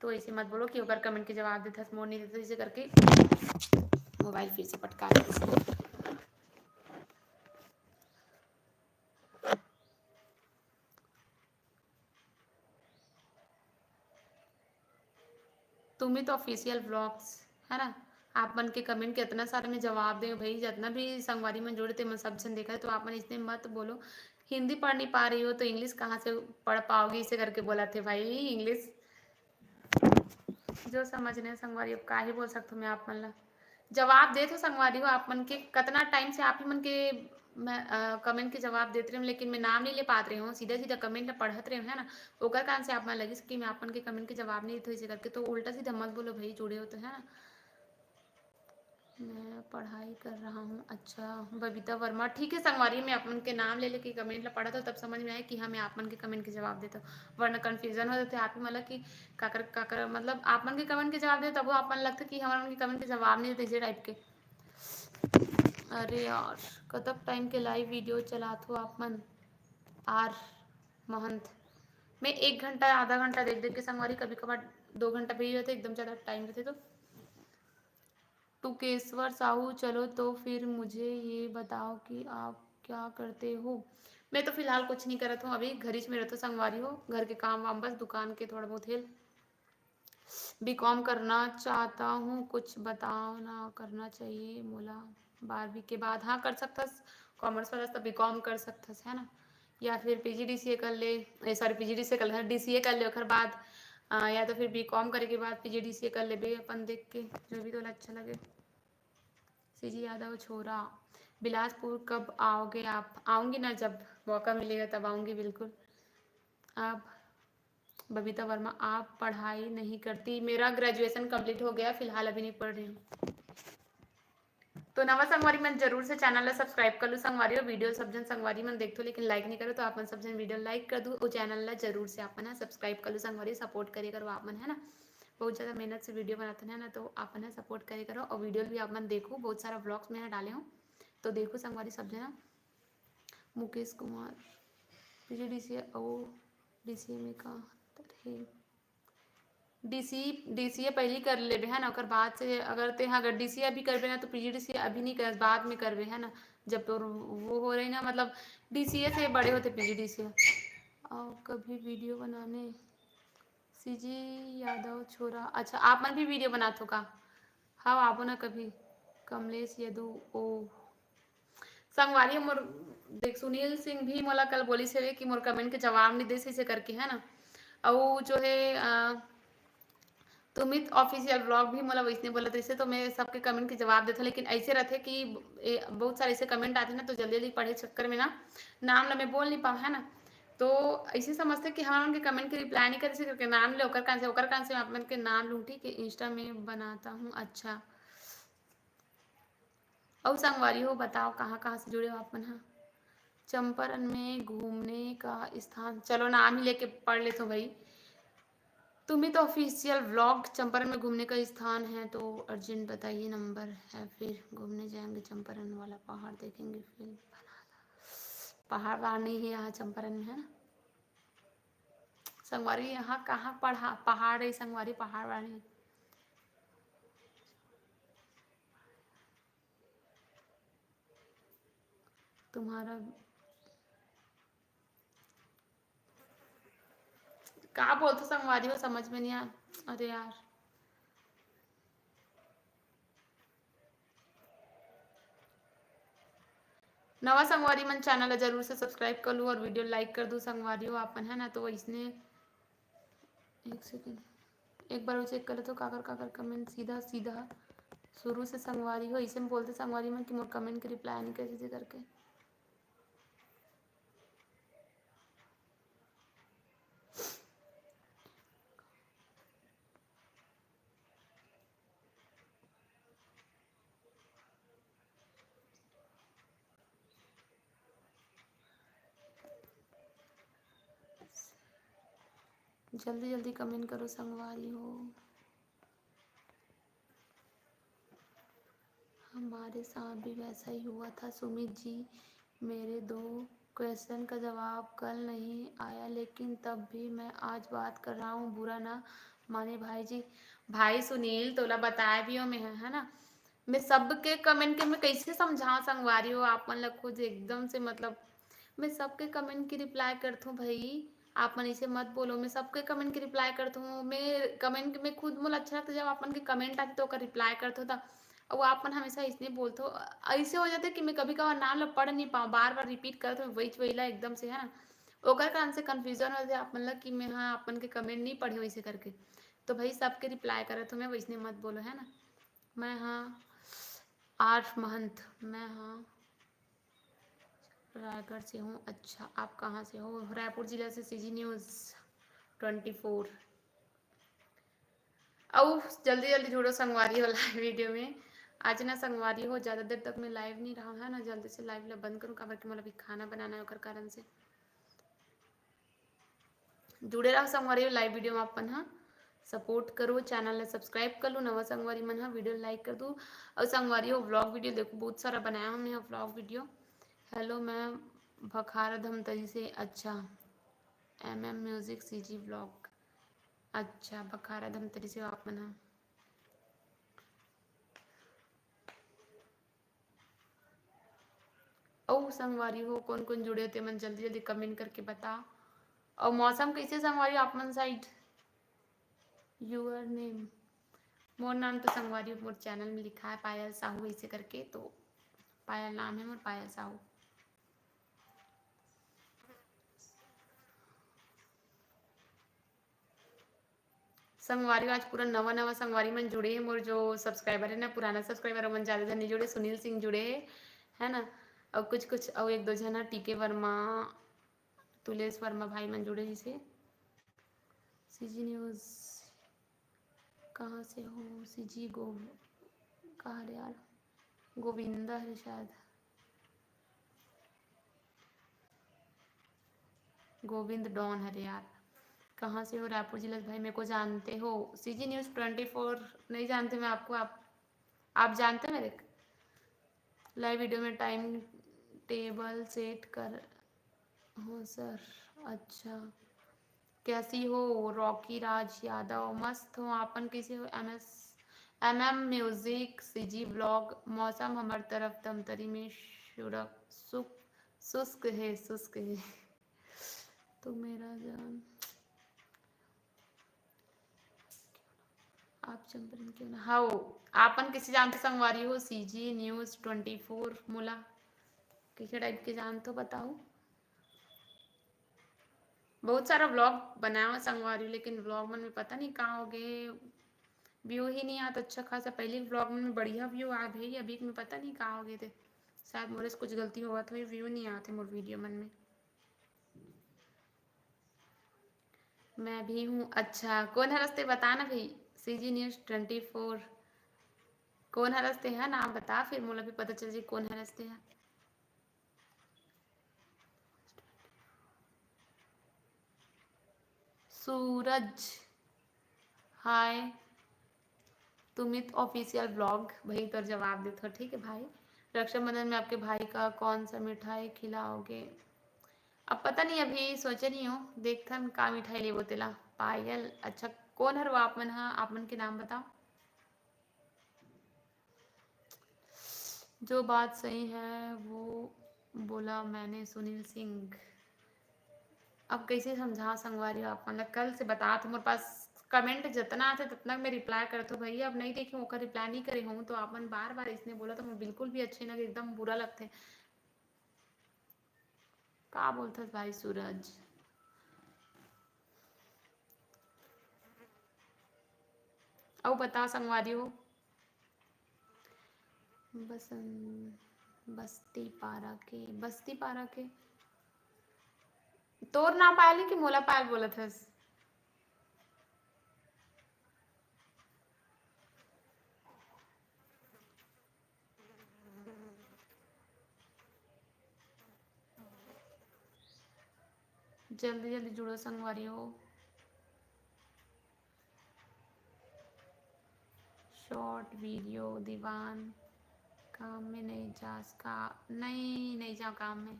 तो ऐसे मत बोलो कि ओकर कमेंट के जवाब देथस, मोर नहीं देथस, ऐसे करके मोबाइल फिर से पटका देथस। सुमित ऑफिशियल व्लॉग्स, है ना? आप मन के कमेंट के इतना सारा मैं जवाब दे भाई, जितना भी संगवारी मन जुड़े थे, मैं सब जन देखा है, तो आप मन इसने मत बोलो। हिंदी पढ़ नहीं पा रही हो तो इंग्लिश कहाँ से पढ़ पाओगी, इसे करके बोला थे भाई। इंग्लिश जो समझ नहीं संगवारी, अब का ही बोल सकता हूँ मैं आप मन ला। जवाब दे तो संगवारी हो, आप मन के कितना टाइम से आप ही मन के मैं कमेंट के जवाब देते रहे हूँ, लेकिन मैं नाम नहीं ले पाते रहे हूँ, सीधा सीधा कमेंट ला पढ़त रहे हूँ, है ना? ओकर कारण से आप मन लगिस कि मैं आप मन के कमेंट के जवाब नहीं देते इसे करके, तो उल्टा सीधा मत बोलो भाई, जुड़े हो तो, है ना? मैं पढ़ाई कर रहा हूँ। अच्छा, बबीता वर्मा, ठीक है संगवारी, मैं आप मन के नाम ले लेके कमेंट ला पढ़ा था, तब समझ में आया कि हाँ, मैं आप मन के कमेंट के जवाब देता हूँ, वरना कन्फ्यूजन हो जाते आप ही, मतलब कि काकर काकर, मतलब आप मन के कमेंट के जवाब दे, तब वो आप मन लगता कि हमारे मन के कमेंट के जवाब नहीं देते, इसे टाइप के। अरे यार, कतक टाइम के लाइव वीडियो चलात हो आप मन? आर महंत, मैं एक घंटा आधा घंटा देख देख के संगवारी, कभी कभार दो घंटा भी हो जाते, एकदम ज्यादा टाइम रहते तो। टुकेश्वर साहू, चलो तो फिर मुझे ये बताओ कि आप क्या करते हो? मैं तो फिलहाल कुछ नहीं करत हूँ, अभी घर ही में रहता संगवारी हो, घर के काम वाम बस, दुकान के थोड़ा बहुत हेल्प। बीकॉम करना चाहता हूँ, कुछ बताओ ना, करना चाहिए मोला बारहवीं के बाद? हाँ, कर सकथस, कॉमर्स वाला तो बीकॉम कर सकथस, है ना? या फिर पीजीडीसीए कर ले, सॉरी, पीजीडीसीए कर ले, डीसीए कर ले, ओकर बाद अ, या तो फिर बीकॉम करे के बाद पीजीडीसीए कर लेबे, अपन देख के जो भी तोला अच्छा लगे। सीजी यादव छोरा, बिलासपुर कब आओगे आप? आऊंगी ना, जब मौका मिलेगा तब आऊंगी बिल्कुल। आप बबीता वर्मा, आप पढ़ाई नहीं करती? मेरा ग्रेजुएशन कंप्लीट हो गया, फिलहाल अभी नहीं पढ़ रही हूँ। तो नवा संगवारी मन जरूर से चैनल ला सब्सक्राइब कर लू संगवारी, और वीडियो सब जन संगवारी मन देखथो लेकिन लाइक नहीं करो, तो आप मन सब जन वीडियो लाइक कर दू और चैनल ला जरूर से आप मन सब्सक्राइब कर लू संगवारी, सपोर्ट करे करो आप मन, है ना? बहुत ज़्यादा मेहनत से वीडियो बनाते हैं ना, तो आप मन सपोर्ट करे करो और वीडियो भी आप मन देखो, बहुत सारा व्लॉग्स में यहाँ डाले हूँ, तो देखो संगवारी सब जना। मुकेश कुमार, पीजीडीसीए और डीसीए में का अंतर है? डीसी डीसीए पहली कर लेबे, है ना? ओकर बाद से अगर ते हाँ, अगर डीसीए अभी करबे ना, तो पीजीडीसीए अभी नहीं कर, बाद में करबे, है ना? जब तोर वो हो रही ना, मतलब डीसीए से बड़े होते पीजीडीसीए। और कभी वीडियो बनाने सीजी यादव छोरा, अच्छा, आप मन भी वीडियो बनात हो का? हाँ, आबो ना कभी। कमलेश यदु, ओ संगवारी मोर, देख, सुनील सिंह भी मोला कल बोलिस हवे कि मोर कमेंट के जवाब नहीं देस, इसे करके, है ना? अउ जो है अ, तुमित ऑफिशियल व्लॉग भी मोला वैसने बोलत रहिसे, तो मैं सबके कमेंट के जवाब देथों, लेकिन ऐसे रहते कि ए, बहुत सारे ऐसे कमेंट आते ना, तो जल्दी जल्दी पढ़े चक्कर में ना नाम ला मैं बोल नहीं पाऊँ, है ना? तो ऐसे समझते कि हमारे उनके कमेंट के रिप्लाई नहीं करे से करके नाम ले, ओकर कान से, ओकर कान से आप मन के नाम लूँ, ठीक है? इंस्टा में बनाता हूँ। अच्छा, अउ संगवारी हो, बताओ कहाँ कहाँ से जुड़े हो आप मन ह? चंपारण में घूमने का स्थान, चलो नाम ही लेके पढ़ लेते हो भाई। तुमित ऑफिशियल व्लॉग, चंपारण में घूमने का स्थान है तो अर्जेंट बताइए, नंबर है, फिर घूमने जाएंगे चंपारण वाला पहाड़ देखेंगे, फिर पहाड़ वहाड़ नहीं है यहाँ चंपारण में, है ना? संगवारी, यहाँ कहाँ पढ़ा, पहाड़ है संगवारी, पहाड़ वाली। तुम्हारा का बोलथो संगवारी हो, समझ में नहीं आ। अरे यार, नवा संगवारी मन चैनल ला जरूर से सब्सक्राइब कर लू और वीडियो लाइक कर दू संगवारी हो आपन, है ना? तो इसने एक सेकंड, एक बार चेक कर ले तो काकर काकर कमेंट सीधा सीधा शुरू से संगवारी हो, इसे में बोलते संगवारी मन कि मोर कमेंट के रिप्लाई नहीं करे दीजिए करके। जल्दी जल्दी कमेंट करो संगवारी हो। हमारे साथ भी वैसा ही हुआ था सुमित जी, मेरे दो क्वेश्चन का जवाब कल नहीं आया, लेकिन तब भी मैं आज बात कर रहा हूँ, बुरा ना माने भाई जी। भाई सुनील, तोला बताए भी हो मैं, है ना, मैं सबके कमेंट के मैं कैसे समझाऊँ संगवारी हो आप मन ला, खुद एकदम से, मतलब, मैं सबके कमेंट की रिप्लाई करथूँ भाई। आप मन ऐसे मत बोलो, मैं सबके कमेंट के रिप्लाई करत हूँ। मैं कमेंट में खुद मोला अच्छा लगता जब आप मन के कमेंट आते तो ओकर रिप्लाई करत हो। त अउ आप मन हमेशा इसने बोलत हो, ऐसे हो जाते कि मैं कभी कभार नाम ला पढ़ नहीं पाऊँ, बार बार रिपीट करत हूँ वही वही ला एकदम से, है ना। ओकर कारण से कन्फ्यूजन हो जाए आप मन ला कि मैं, हाँ, आप मन के कमेंट नहीं पढ़े वैसे करके। तो भाई, सबके रिप्लाई करत हूँ मैं, वैसने मत बोलो, है ना। मैं, हाँ, आर्फ महंत, मैं, हाँ, रायगढ़ से हूँ। अच्छा, आप कहाँ से हो? रायपुर जिला से। CG news twenty four. अउ जल्दी जल्दी जुड़ो संगवारी हो लाइव वीडियो में। आज ना संगवारी हो, ज़्यादा देर तक मैं लाइव नहीं रहा, है ना। जल्दी से लाइव ला बंद करूँ, काबर कि मोला अभी खाना बनाना है, ओकर कारण से। जुड़े रहो संगवारी हो लाइव वीडियो में अपन, हाँ। सपोर्ट करो, चैनल ला सब्सक्राइब कर लो, नवा संगवारी मन, हाँ, वीडियो लाइक कर दो। और संगवारी हो, व्लॉग वीडियो देखो, बहुत सारा बनाया हमने यहाँ व्लॉग वीडियो। हेलो, मैं भखारा धमतरी से। अच्छा, M M music CG vlog. अच्छा, भखारा धमतरी से हो आप मन, हाँ। अउ संगवारी हो, कोन कोन जुड़े हो, ते मन जल्दी जल्दी कमेंट करके बता। अउ मौसम कैसे संगवारी हो आप मन साइड? योर नेम। मोर नाम तो संगवारी हो, मोर चैनल में लिखा है पायल साहू ऐसे करके, तो पायल नाम है मोर, पायल साहू। संगवारी हो, आज पूरा नवा नवा संगवारी मन जुड़े हे। मोर जो सब्सक्राइबर है ना, पुराना सब्सक्राइबर, मन ज्यादा जन नहीं जुड़े। सुनील सिंह जुड़े हे, है ना, और कुछ कुछ और एक दो झन ह, टीके वर्मा, तुलेश वर्मा भाई मन जुड़े, जैसे सीजी न्यूज़। कहाँ से हो सीजी? गो कहाँ रे यार, गोविंदा है शायद, गोविंद डॉन हरे यार। कहाँ से हो? रायपुर जिला से भाई। मेरे को जानते हो? सीजी न्यूज़ ट्वेंटी फ़ोर नहीं जानते मैं आपको, आप आप जानते हो मेरे? लाइव वीडियो में टाइम टेबल सेट कर हो सर। अच्छा, कैसी हो रॉकी राज यादव? मस्त हो, आपन कैसे हो? M S M M music CG blog. मौसम हमर तरफ धमतरी में शुरक सुक सुस्क है, सुस्क है। तो मेरा जान आप चंपरन क्यों ना? हाओ, आपन किसी जानते संगवारी हो? सीजी न्यूज़ ट्वेंटी फ़ोर मोला कैसे टाइप के जानते हो बताओ। बहुत सारा व्लॉग बनाया संगवारी, लेकिन व्लॉग मन में पता नहीं कहाँ हो गए, व्यू ही नहीं आता अच्छा खासा। पहले व्लॉग मन में बढ़िया व्यू आ भाई, अभी में पता नहीं कहाँ हो गए थे। शायद मोरे से कुछ गलती होवत होही, व्यू नहीं आते मोर वीडियो मन में। मैं भी हूँ। अच्छा, कौन हरस ते बता ना भाई। CG news twenty four. कौन हरस ते है, नाम बता, फिर मोला भी पता चल जी कौन हरस ते है। सूरज, हाय। तुमित ऑफिशियल ब्लॉग, भाई तोर जवाब देथो, ठीक है भाई। रक्षाबंधन में आपके भाई का कौन सा मिठाई खिलाओगे? अब पता नहीं, अभी सोचे नहीं हूँ, देखथन का मिठाई लेबो तेला। पायल, अच्छा, कौन हर वो आप मन हा? आप मन के नाम बताओ। जो बात सही है वो बोला मैंने, सुनील सिंह। अब कैसे समझा संगवारी हो आप मन ला? कल से बतात हूँ, मोर पास कमेंट जितना आथे, तितना मैं रिप्लाई करत हूँ भैया। अब नहीं देखी हूँ, ओकर रिप्लाई नहीं करे हूँ, तो आप मन बार बार इसने बोला, तो मैं बिल्कुल भी अच्छे ना, एकदम बुरा लगथे। का बोलथस भाई सूरज? अउ बता संगवारी हो। बसन-, बस्ती पारा के, बस्ती पारा के। तोर नाम पायल है कि मोला पायल बोलत हस? जल्दी जल्दी जुड़ो संगवारी हो। शॉर्ट वीडियो दीवान, काम में नहीं जास का? नहीं, नहीं जाओ काम में।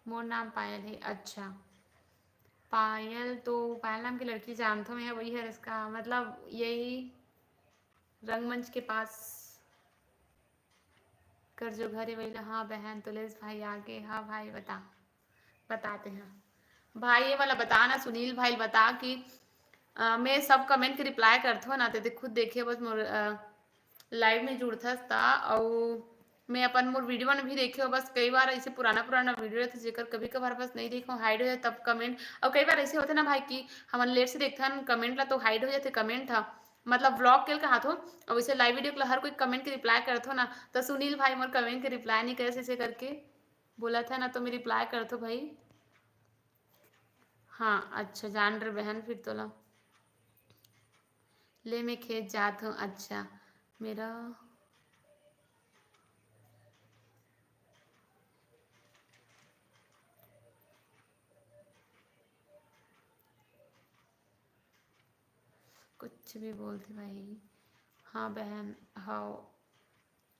मोर नाम पायल है। अच्छा, पायल तो, पायल नाम की लड़की जानता हूँ मैं, वही है इसका मतलब, यही रंगमंच के पास कर जो घर है वही ला। हाँ बहन, तुलेश भाई आगे। हाँ भाई, बता, बताते हैं। भाई, ये वाला बता ना, सुनील भाई, बता कि, अ, मैं सब कमेंट के रिप्लाई करथो ना, ते खुद देखे बस मोर, अ, लाइव में जुड़थस ता, अउ मैं अपन मोर वीडियो मन भी देखे हो, बस कई बार ऐसे पुराना पुराना वीडियो रहथे, जेकर कभी कभार बस नहीं देखो, हाइड हो जाए तब कमेंट। और कई बार ऐसे होथे ना भाई कि हमन लेट से देखथन कमेंट ला, तो हाइड हो जाथे कमेंट ह, मतलब व्लॉग के कहाथो। और वैसे लाइव वीडियो के हर कोई कमेंट के रिप्लाई करथो ना, तो सुनील भाई मोर कमेंट के रिप्लाई नहीं करे, ऐसे करके बोला था ना, तो मैं रिप्लाई करथो भाई। हाँ, अच्छा, जान रहे बहन, फिर तोला ले मैं खेत जात हूँ। अच्छा, मेरा कुछ भी बोलते भाई। हाँ बहन, हाउ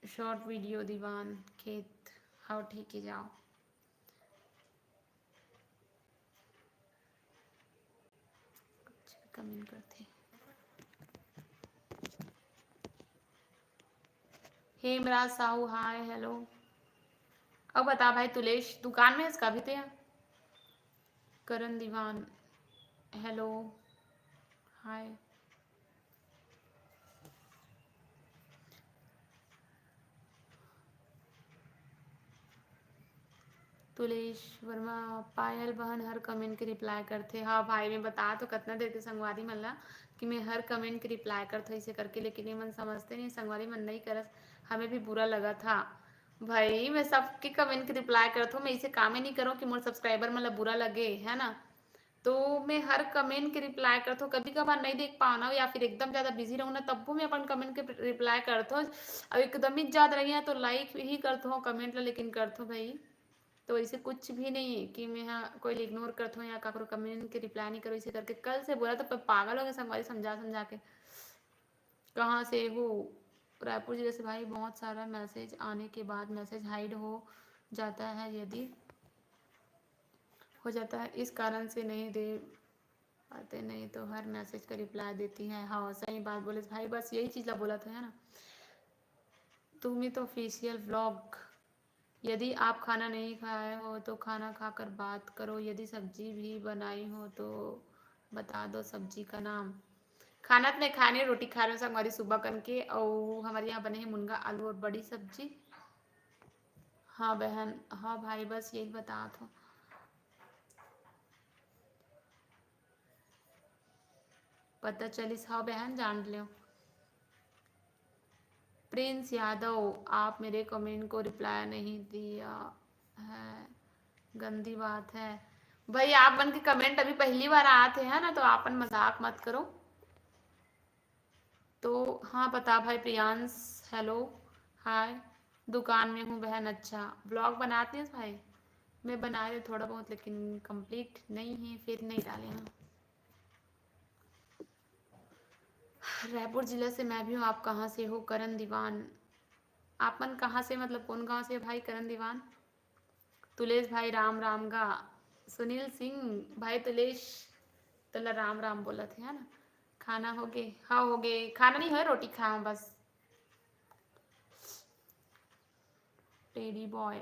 शॉर्ट वीडियो दीवान खेत, हाउ ठीक है, जाओ। कुछ भी कमेंट करते। Hemraj Sahu, hi, hello. अब बता भाई तुलेश, दुकान में है इसका अभी तो यहाँ। करण दीवान, हेलो, हाय। तुलेश वर्मा, पायल बहन हर कमेंट के रिप्लाई करथे। हाँ भाई, मैं बता तो कतना देर के संगवारी मन ला कि मैं हर कमेंट के रिप्लाई करथो ऐसे करके, लेकिन ये मन समझते नहीं, संगवारी मन नहीं करस, हमें भी बुरा लगा था। भाई, मैं सबके कमेंट के रिप्लाई करथो, मैं इसे कामे नहीं करूँ कि मोर सब्सक्राइबर मन ला बुरा लगे, है ना? तो मैं हर कमेंट के रिप्लाई करथो, कभी कभार नहीं देख पाओ ना, या फिर एकदम ज्यादा बिजी रहूँ ना, तब भी मैं अपन कमेंट के रिप्लाई करथो। और एकदम ही ज्यादा रही तो लाइक ही करथो, कमेंट ला लेकिन करथो भाई। तो ऐसे कुछ भी नहीं है कि मैं हाँ कोई इग्नोर करथो या काकरो कमेंट के रिप्लाई नहीं करो, इसे करके कल से बोला तो प-, पागल हो गए संगवारी, समझा समझा के। कहाँ से हो? रायपुर जिले से भाई। बहुत सारा मैसेज आने के बाद मैसेज हाइड हो जाता है, यदि हो जाता है, इस कारण से नहीं दे पाते, नहीं तो हर मैसेज का रिप्लाई देती है। हाँ, सही बात बोले भाई, बस यही चीज ला बोला था, है ना? तुमित ऑफिशियल व्लॉग। यदि आप खाना नहीं खाए हो तो खाना खाकर बात करो, यदि सब्जी भी बनाई हो तो बता दो सब्जी का नाम। खाना तो मैं खाने, रोटी खा रहे हो संगवारी सुबह कन के, और हमारे यहाँ बने हैं मुनगा, आलू और बड़ी सब्जी। हाँ बहन, हाँ भाई, बस यही बता थो। पता चलिस, हाँ बहन, जान लियो। प्रिंस यादव, आप मेरे कमेंट को रिप्लाई नहीं दिया है, गंदी बात है। भाई, आप मन के कमेंट अभी पहली बार आते हैं ना, तो आपन मजाक मत करो। तो हाँ, बता भाई प्रियांश, हेलो, हाय। दुकान में हूँ बहन। अच्छा, व्लॉग बनाती है भाई? मैं बनाए थे थोड़ा बहुत, लेकिन कंप्लीट नहीं है, फिर नहीं डाले हैं। रायपुर जिला से मैं भी हूँ। आप कहाँ से हो? करण दीवान। आप मन कहाँ से, मतलब कौन गांव से भाई करण दीवान? तुलेश भाई राम राम गा। सुनील सिंह भाई, तुलेश तोला राम राम बोलत हे, है ना? खाना हो गे? हाँ, हो गे। खाना नहीं होय, रोटी खाए बस। टेडी बॉय,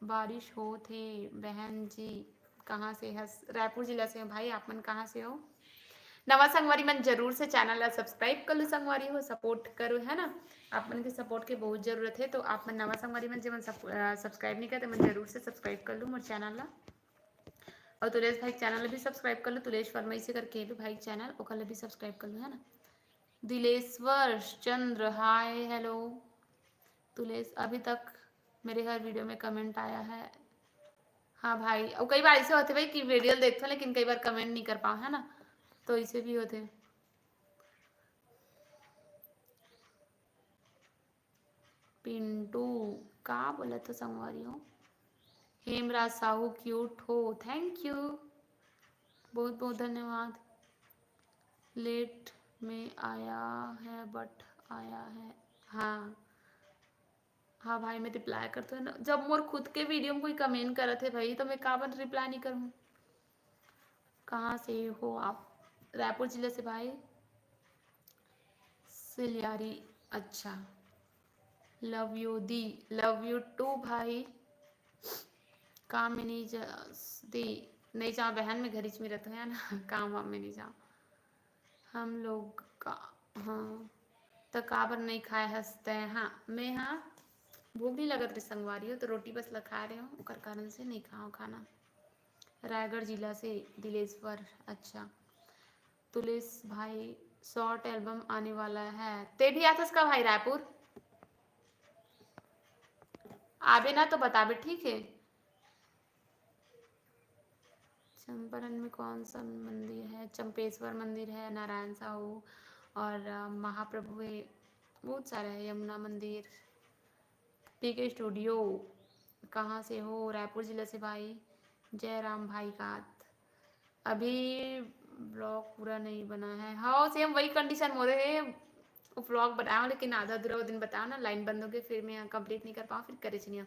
बारिश होत हे बहन जी। कहाँ से हस? रायपुर जिला से हो भाई। आप मन कहाँ से हो? नवा संगवारी मन जरूर से चैनल ला सब्सक्राइब कर लो संगवारी हो, सपोर्ट करो, है ना? आप मन के सपोर्ट के बहुत जरूरत है, तो आप मन नवा संगवारी मन जेमन सब, अ, सब्सक्राइब नहीं करते, मन जरूर से सब्सक्राइब कर लो मोर चैनल ला। और तुलेश भाई के चैनल भी सब्सक्राइब कर लो, तुलेश वर्मा इसे करके भी भाई चैनल, ओकर ला भी सब्सक्राइब कर लो, है ना? दिलेश्वर चंद्र, हाय, हेलो। तुलेश, अभी तक मेरे हर वीडियो में कमेंट आया है। हाँ भाई, और कई बार ऐसे होते भाई कि वीडियो देखते हो लेकिन कई बार कमेंट नहीं कर पाओ, है ना? तो इसे भी होते। पिंटू, का बोलत हो संगवारी हो? हेमराज साहू क्यूट हो, थैंक यू, बहुत बहुत धन्यवाद। लेट में आया है बट आया है। हाँ, हाँ भाई, मैं रिप्लाई करते हो ना, जब मोर खुद के वीडियो में कोई कमेंट करत है भाई, तो मैं काबर रिप्लाई नहीं करूँ? कहाँ से हो आप? रायपुर जिले से भाई। सिलियारी, अच्छा। लव यू दी, लव यू टू भाई। कामिनी जस दी, नहीं जाओ बहन, मैं घरीच में रहता है ना। काम वाम में नहीं जाओ। हम लोग का, हाँ, त काबर नहीं खाए हस तैं? हाँ, मैं, हाँ, भूख नहीं लगत रही संगवारी हो, तो रोटी बस ला खा रहे हो, ओकर कारण से नहीं खाओ खाना। रायगढ़ जिला से दिलेश्वर। अच्छा, तुलेश भाई, शॉर्ट एल्बम आने वाला है, ते भी आथस का भाई रायपुर? आबे ना तो बताबे, ठीक है। चंपारण में कौन सा मंदिर है? चंपेश्वर मंदिर है, नारायण साहू और, अ, महाप्रभु है, बहुत सारे हैं, यमुना मंदिर। पीके स्टूडियो, कहाँ से हो? रायपुर जिला से भाई। जय राम भाई कात। अभी ब्लॉग पूरा नहीं बना है। हाँ, सेम वही कंडीशन मोरे है। वो ब्लॉग बनाओ, लेकिन आधा अधूरा वो दिन बताओ ना, लाइन बंद हो गई, फिर मैं कंप्लीट नहीं कर पाऊँ, फिर करे छनिया।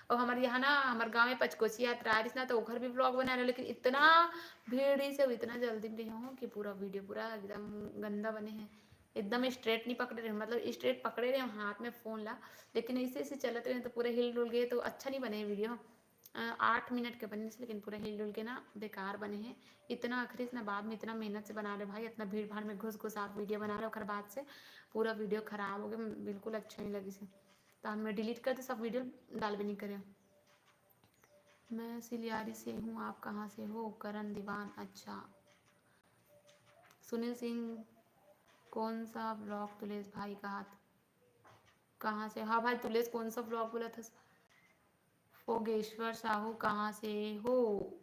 और हमारे यहाँ ना, हमारे गाँव में पचकोसी यात्रा आ रही ना, तो ओकर भी ब्लॉग बना रहे, लेकिन इतना भीड़ ही से, इतना जल्दी में रहे हूँ कि पूरा वीडियो पूरा एकदम गंदा बने हैं, एकदम स्ट्रेट नहीं पकड़े रहे, मतलब स्ट्रेट पकड़े रहे हाथ में फ़ोन ला, लेकिन ऐसे ऐसे चलत रहे तो पूरा हिल डुल गए, तो अच्छा नहीं बने वीडियो। अ, आठ मिनट के बने से, लेकिन पूरा हिल डुल के ना बेकार बने हैं। इतना आखिरी से ना, बाद में इतना मेहनत से बना रहे भाई, इतना भीड़ भाड़ में घुस घुस आप वीडियो बना रहे हो, ओकर बाद से पूरा वीडियो खराब हो गया, बिल्कुल अच्छा नहीं लगी से। तो मैं डिलीट कर दे सब वीडियो, डालबे नहीं करे। मैं सिलियारी से हूँ, आप कहाँ से हो? करण दीवान। अच्छा, सुनील सिंह, कौन सा ब्लॉग तुलेश भाई का हाथ? कहाँ से? हाँ भाई तुलेश, कौन सा ब्लॉग बोला था? फोगेश्वर साहू, कहाँ से हो?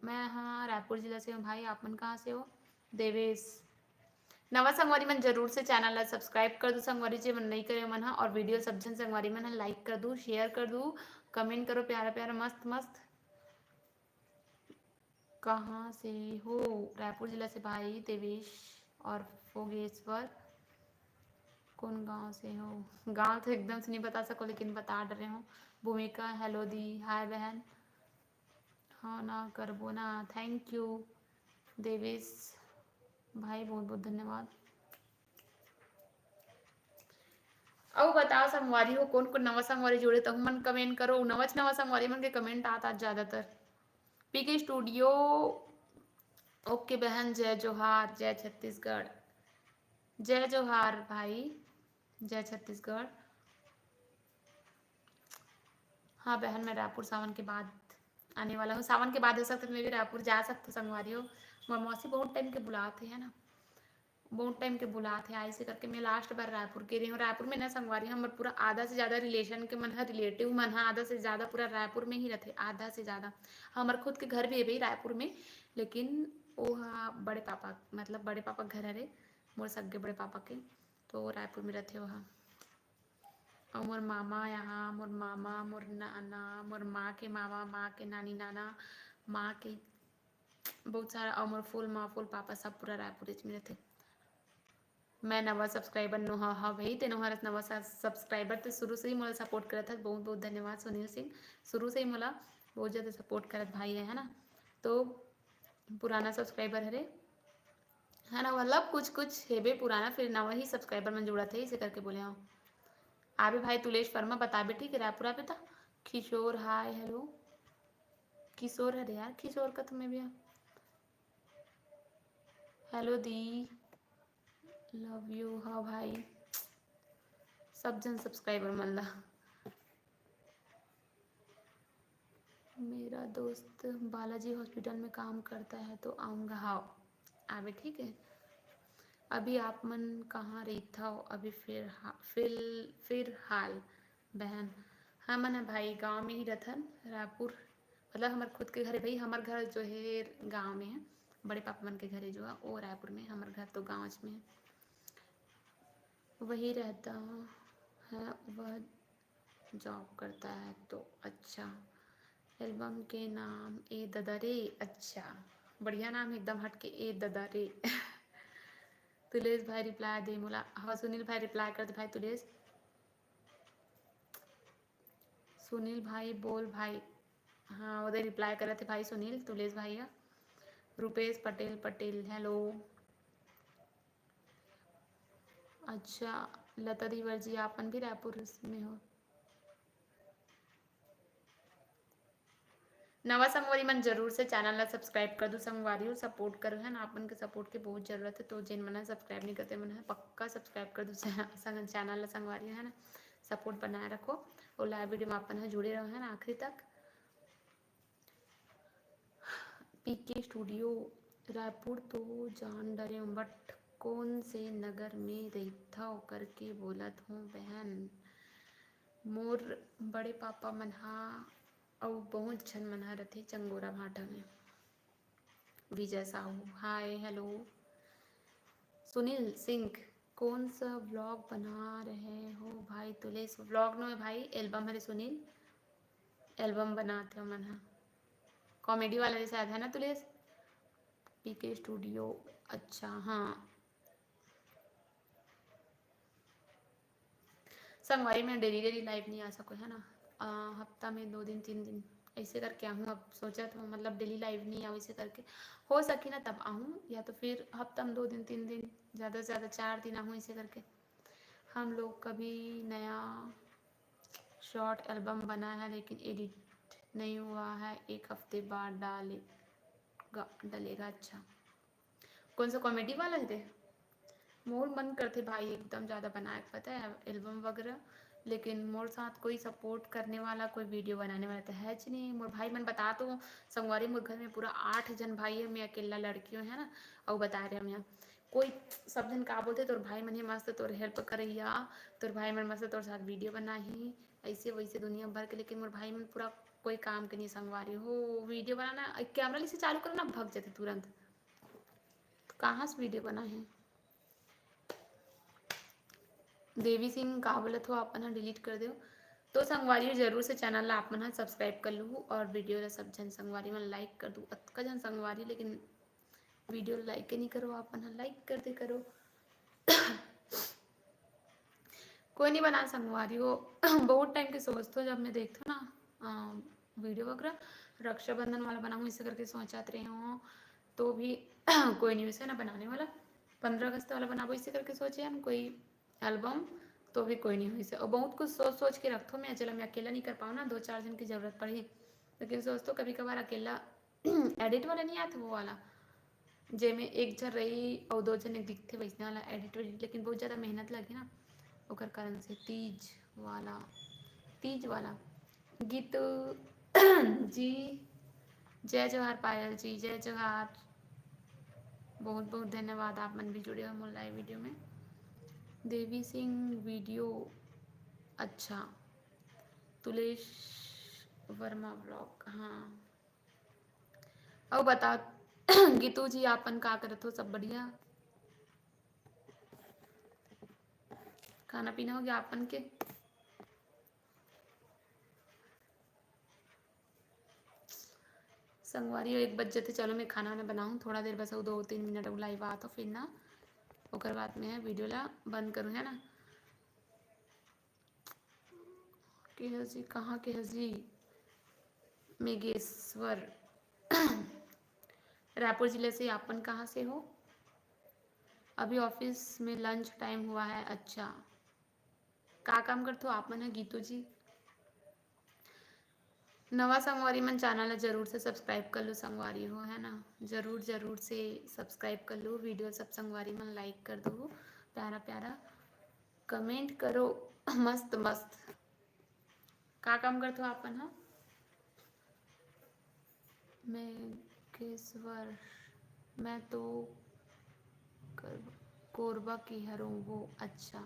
मैं, हाँ, रायपुर जिला से हूँ भाई, आप मन कहाँ से हो? देवेश। नवा संगवारी मन जरूर से चैनल ला सब्सक्राइब कर दू संगवारी जी, मन नहीं करे मन हा, और वीडियो सब झन संगवारी मन हा लाइक कर दू, शेयर कर दू, कमेंट करो प्यारा प्यारा मस्त मस्त। कहाँ से हो? रायपुर जिला से भाई देवेश और फोगेश्वर। कौन गांव से हो? गांव तो एकदम से नहीं बता सको, लेकिन बता डरे हूँ। भूमिका, हेलो दी, हाय बहन। हाँ ना, करबो ना। थैंक यू देवेश भाई, बहुत बहुत धन्यवाद। अउ बताओ संगवारी हो, कौन कौन नवा संगवारी जुड़े, तहु मन कमेंट करो। नवच नवा संगवारी मन के कमेंट आत आज ज्यादातर। पीके स्टूडियो, ओके बहन, जय जोहार, जय छत्तीसगढ़। जय जोहार भाई, जय छत्तीसगढ़। हाँ बहन, मैं रायपुर सावन के बाद आने वाला हूँ। सावन के बाद हो सकता है मैं भी रायपुर जा सकता हूँ संगवारी हो। मोर मौसी बहुत टाइम के बुलात हे, है ना, बहुत टाइम के बुलात हे, ऐसे करके मैं लास्ट बार रायपुर गे रहे हूँ। रायपुर में ना संगवारी, हमर पूरा आधा से ज्यादा रिलेशन के मन ह, रिलेटिव मन ह, आधा से ज्यादा पूरा रायपुर में ही रहते, आधा से ज्यादा। हमर खुद के घर भी है भाई रायपुर में, लेकिन वो हा बड़े पापा, मतलब बड़े पापा घर हरे, मोर सगे बड़े पापा के, तो वो रायपुर में रहते वो हा। और मोर मामा यहाँ, मोर मामा, मोर नाना, मोर माँ के मामा, माँ के नानी नाना, माँ के बहुत सारा, और मोर फूल माँ, फूल पापा, सब पूरा रायपुर में रहते। मैं नवा सब्सक्राइबर नोहा, हाँ भाई, ते नोहा रस नवा सब्सक्राइबर, ते शुरू से ही मोला सपोर्ट करत हस। बहुत बहुत धन्यवाद सुनील सिंह, शुरू से ही मोला बहुत ज़्यादा सपोर्ट करत भाई है, है ना। तो पुराना सब्सक्राइबर हरे, है ना, मतलब कुछ कुछ हेबे पुराना, फिर नवा ही सब्सक्राइबर मन जुड़त हे, इसे करके बोले हूँ। आबे भाई तुलेश वर्मा, बताबे ठीक है, रायपुर आबे ता। किशोर, हाय, हेलो। किशोर हरे यार, किशोर का तुम्हें भी। Hello di, love you. हाँ भाई, सब जन सब्सक्राइबर मन ला। मेरा दोस्त बालाजी हॉस्पिटल में काम करता है तो आऊँगा। हाँ, आबे, ठीक है। अभी आप मन कहाँ रहिथव? अभी फिर हा-, फिल-, फिलहाल बहन, हमन ह भाई गाँव में ही रथन, रायपुर, मतलब हमर खुद के घर है भाई, हमर घर जो है गाँव में है, बड़े पापा मन के घर है जो है, वो रायपुर में, हमर घर तो गाँव में है। वही रहता है, वह जॉब करता है तो। अच्छा, एल्बम के नाम ए ददा रे। अच्छा, बढ़िया नाम है एकदम हटके, ए ददा रे। तुलेश भाई रिप्लाई दे मोला। हाँ सुनील भाई रिप्लाई कर दे भाई तुलेश। सुनील भाई बोल भाई। हाँ उधर रिप्लाई करत हे भाई सुनील, तुलेश भाई हा। रुपेश पटेल, पटेल, हेलो। अच्छा, लता धीवर जी, आप मन भी रायपुर में हो? नवा संगवारी मन जरूर से channel ला subscribe कर दू संगवारी, और support करो, है ना। आप मन के support के बहुत जरूरत है, तो जेन मन subscribe नहीं करते, मन ह पक्का subscribe कर दू चा-, संग-, channel ला संगवारी, है ना। Support बनाए रखो और live video में अपन ह जुड़े रहो, है ना, आखिरी तक। पीके स्टूडियो रायपुर तो जान डरेंव, but कौन से नगर में रहिथव करके बोलत हूँ बहन। मोर बड़े पापा मन हा अउ बहुत झन मन हा रथे चंगोरा भाटा में। Vijay Sahu, hi, hello. सुनील सिंह, कौन सा vlog बना रहे हो भाई तुलेश? Vlog नो है भाई, album हरे सुनील, album बनात हे मन हा। Comedy वाला जैसे आता है ना तुलेश, पीके स्टूडियो। अच्छा, हाँ। संगवारी, मैं daily daily live नहीं आ सको, है ना। अ, हफ्ता में दो दिन, तीन दिन ऐसे करके आहूँ। अब सोचा था, मतलब, daily live नहीं आऊँ, ऐसे करके हो सकी ना तब आहूँ, या तो फिर हफ्ता में दो दिन, तीन दिन, ज़्यादा से ज़्यादा चार दिन आहूँ, ऐसे करके। हम लोग कभी नया short album बना है, लेकिन edit नहीं हुआ है, एक हफ्ते बाद डालेगा, डलेगा। अच्छा, कौन सा comedy वाला है रे? मोर मन करथे भाई एकदम ज़्यादा बनाए के, पता है, album वगैरह, लेकिन मोर साथ कोई support करने वाला, कोई video बनाने वाला तो है च नहीं। मोर भाई मन बता तो संगवारी, मोर घर में पूरा आठ जन भाई है, मैं अकेला लड़की हूँ, है ना, अउ बता रहे हम यहाँ कोई सब जन का बोलते, तोर भाई मन ही मस्त तोर help करैया, तोर भाई मन मस्त तोर साथ video बनाही, ऐसे वैसे दुनिया भर के, लेकिन मोर भाई मन पूरा कोई काम के नहीं संगवारी हो। Video बनाना, camera ले से चालू करना, भग जाते तुरंत। तो कहाँ से video बना है? देवी सिंह का बोलत हो, आप मन ह delete कर दो। तो संगवारी हो, जरूर से channel ला आप मन ह subscribe कर लू और video ला सब जन संगवारी मन like कर दू। अतका जन संगवारी, लेकिन video like नहीं करो, आप मन ह like कर दे करो। कोई नहीं बना संगवारी हो। बहुत time के सोचत हो, जब मैं देखत हो ना, अ, video वगैरह, रक्षाबंधन वाला बनाऊँ, इसे करके सोचत रहे हो, तो भी कोई नहीं वैसे ना बनाने वाला। पंद्रह अगस्त वाला बनाबो, इसे करके सोचे हम कोई album, तो भी कोई नहीं हुई से। और बहुत कुछ सोच सोच के रखथो मैं, चलो मैं अकेला नहीं कर पाऊँ ना, दो चार जन की जरूरत पड़ी। लेकिन सोच तो कभी कभार अकेला edit वाला नहीं आते, वो वाला, जेमे एक झन रही और दो झन दिखते वैसने वाला edit वेडिट, लेकिन बहुत ज़्यादा मेहनत लगे ना, ओकर कारण से। तीज वाला, तीज वाला गीत जी, जय जोहार पायल जी, जय जोहार। बहुत बहुत धन्यवाद, आप मन भी जुड़े हो मोर live video में। देवी सिंह video, अच्छा, तुलेश वर्मा vlog, हाँ। अउ बताओ गीतू जी, आपन का करत हो? सब बढ़िया? खाना पीना हो गया आपन के? संगवारी हो, एक बज जथे, चलो मैं खाना वाना बनाऊँ थोड़ा देर बस, अउ दो तीन मिनट अउ live आ तो फिर ना, ओकर बाद में video ला बंद करूँ, है ना। के हस जी, कहाँ के हस जी? मेघेश्वर। रायपुर जिले से। आपन कहाँ से हो? अभी office में lunch time हुआ है। अच्छा, का काम करथो आप मन ह गीतू जी? नवा संगवारी मन channel ला जरूर से subscribe कर लो संगवारी हो, है ना, जरूर जरूर से subscribe कर लो। Video सब संगवारी मन like कर दो, प्यारा प्यारा comment करो। मस्त मस्त। का काम करथो आपन ह? मेघेश्वर, मैं तो कर-, कोरबा की हरऊँ वो। अच्छा,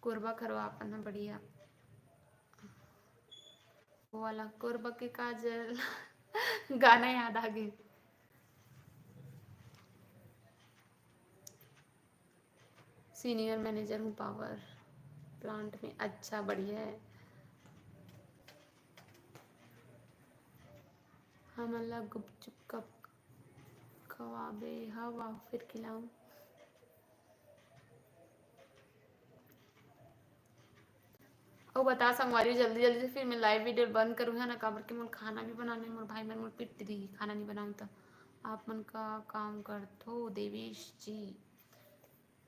कोरबा खरो आपन ह, बढ़िया। वो वाला कोरबा के काजल गाना याद आ गए। Senior manager हूँ power plant में। अच्छा, बढ़िया है। हमन ला गुपचुप कब खवाबे? हव, आओ फिर खिलाऊं। अउ बता संगवारी, जल्दी जल्दी से फिर मैं live video बंद करूँ है ना, काबर कि मोर खाना भी बनाना है, मोर भाई मन मोर पिट दी, खाना नहीं बनाऊँ तो। आप मन का काम करथो देवेश जी?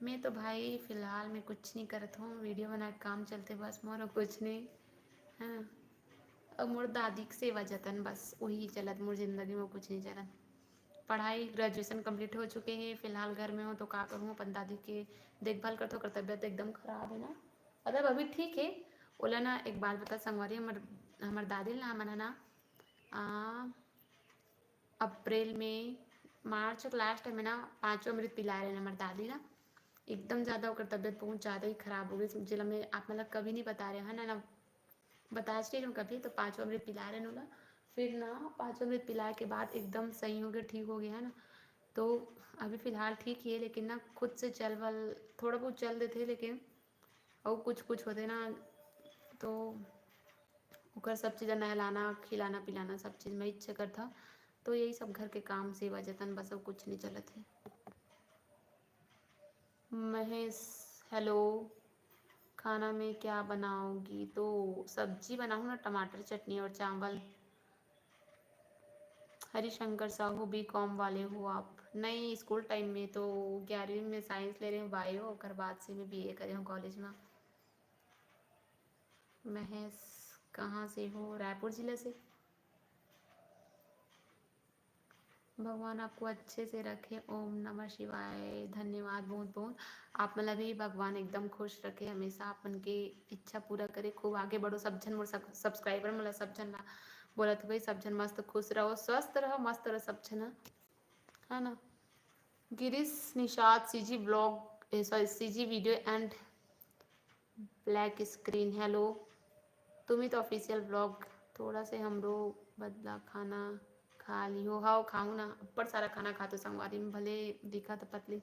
मैं तो भाई फिलहाल में कुछ नहीं करत हूँ, video बना के काम चलते बस मोर, कुछ नहीं है ना। अब मोर दादी के सेवा जतन, बस वही चलत मोर जिंदगी में, कुछ नहीं चलत। पढ़ाई, graduation complete हो चुके हे, फिलहाल घर में हो तो का करूँ, अपन दादी के देखभाल करथो, ओकर तबीयत एकदम खराब है ना। मतलब अभी ठीक है। ओला ना एक बात बता संगवारी, हमर हमर दादी ला हमन ह ना, आ, अप्रैल में, मार्च के लास्ट में ना पाँचों अमृत पिलाए रहे हमर दादी ला। एकदम ज़्यादा ओकर तबीयत बहुत ज़्यादा ही खराब हो गई, जेला मैं आप मन ला कभी नहीं बता रहे हन ना, बताच नहीं कभी। तो पाँचों अमृत पिला रहे ओला। फिर ना पाँचों अमृत पिलाए के बाद एकदम सही हो गया, ठीक हो गया है ना। तो अभी फिलहाल ठीक ही है, लेकिन ना खुद से चल वल थोड़ा बहुत चल देते, लेकिन और कुछ कुछ होते ना, तो ओकर सब चीज़ नहलाना, खिलाना पिलाना सब चीज़ मैं इच्छा करता। तो यही सब घर के काम, सेवा जतन, बस और कुछ नहीं चलत है। महेश, हेलो, खाना में क्या बनाओगी? तो सब्जी बनाऊँ ना, टमाटर चटनी और चावल। हरिशंकर साहू, बी कॉम वाले हो आप? नहीं, स्कूल टाइम में तो ग्यारहवीं में साइंस ले रहे हूँ, बायो, ओकर बाद से मैं बीए करे हूँ कॉलेज में। महेश, कहाँ से हो? रायपुर जिला से। भगवान आपको अच्छे से रखे। ओम नमः शिवाय। धन्यवाद बहुत बहुत। आप मन ला भी भगवान एकदम खुश रखे, हमेशा आप मन के इच्छा पूरा करे, खूब आगे बढ़ो। सब झन मोर सक-, subscriber मन ला, सब झन ला बोलत हो भाई, सब झन मस्त खुश रहो, स्वस्थ रहो, मस्त रहो सब झन, है ना। गिरीश निषाद, CG vlog, ए, sorry, CG video and black screen। Hello, Tumit official vlog, थोड़ा से हमरो बदला खाना खा लिहो। हाव, खाहूँ ना, अब्बड़ सारा खाना खाथों संगवारी में, भले दिखत पतली।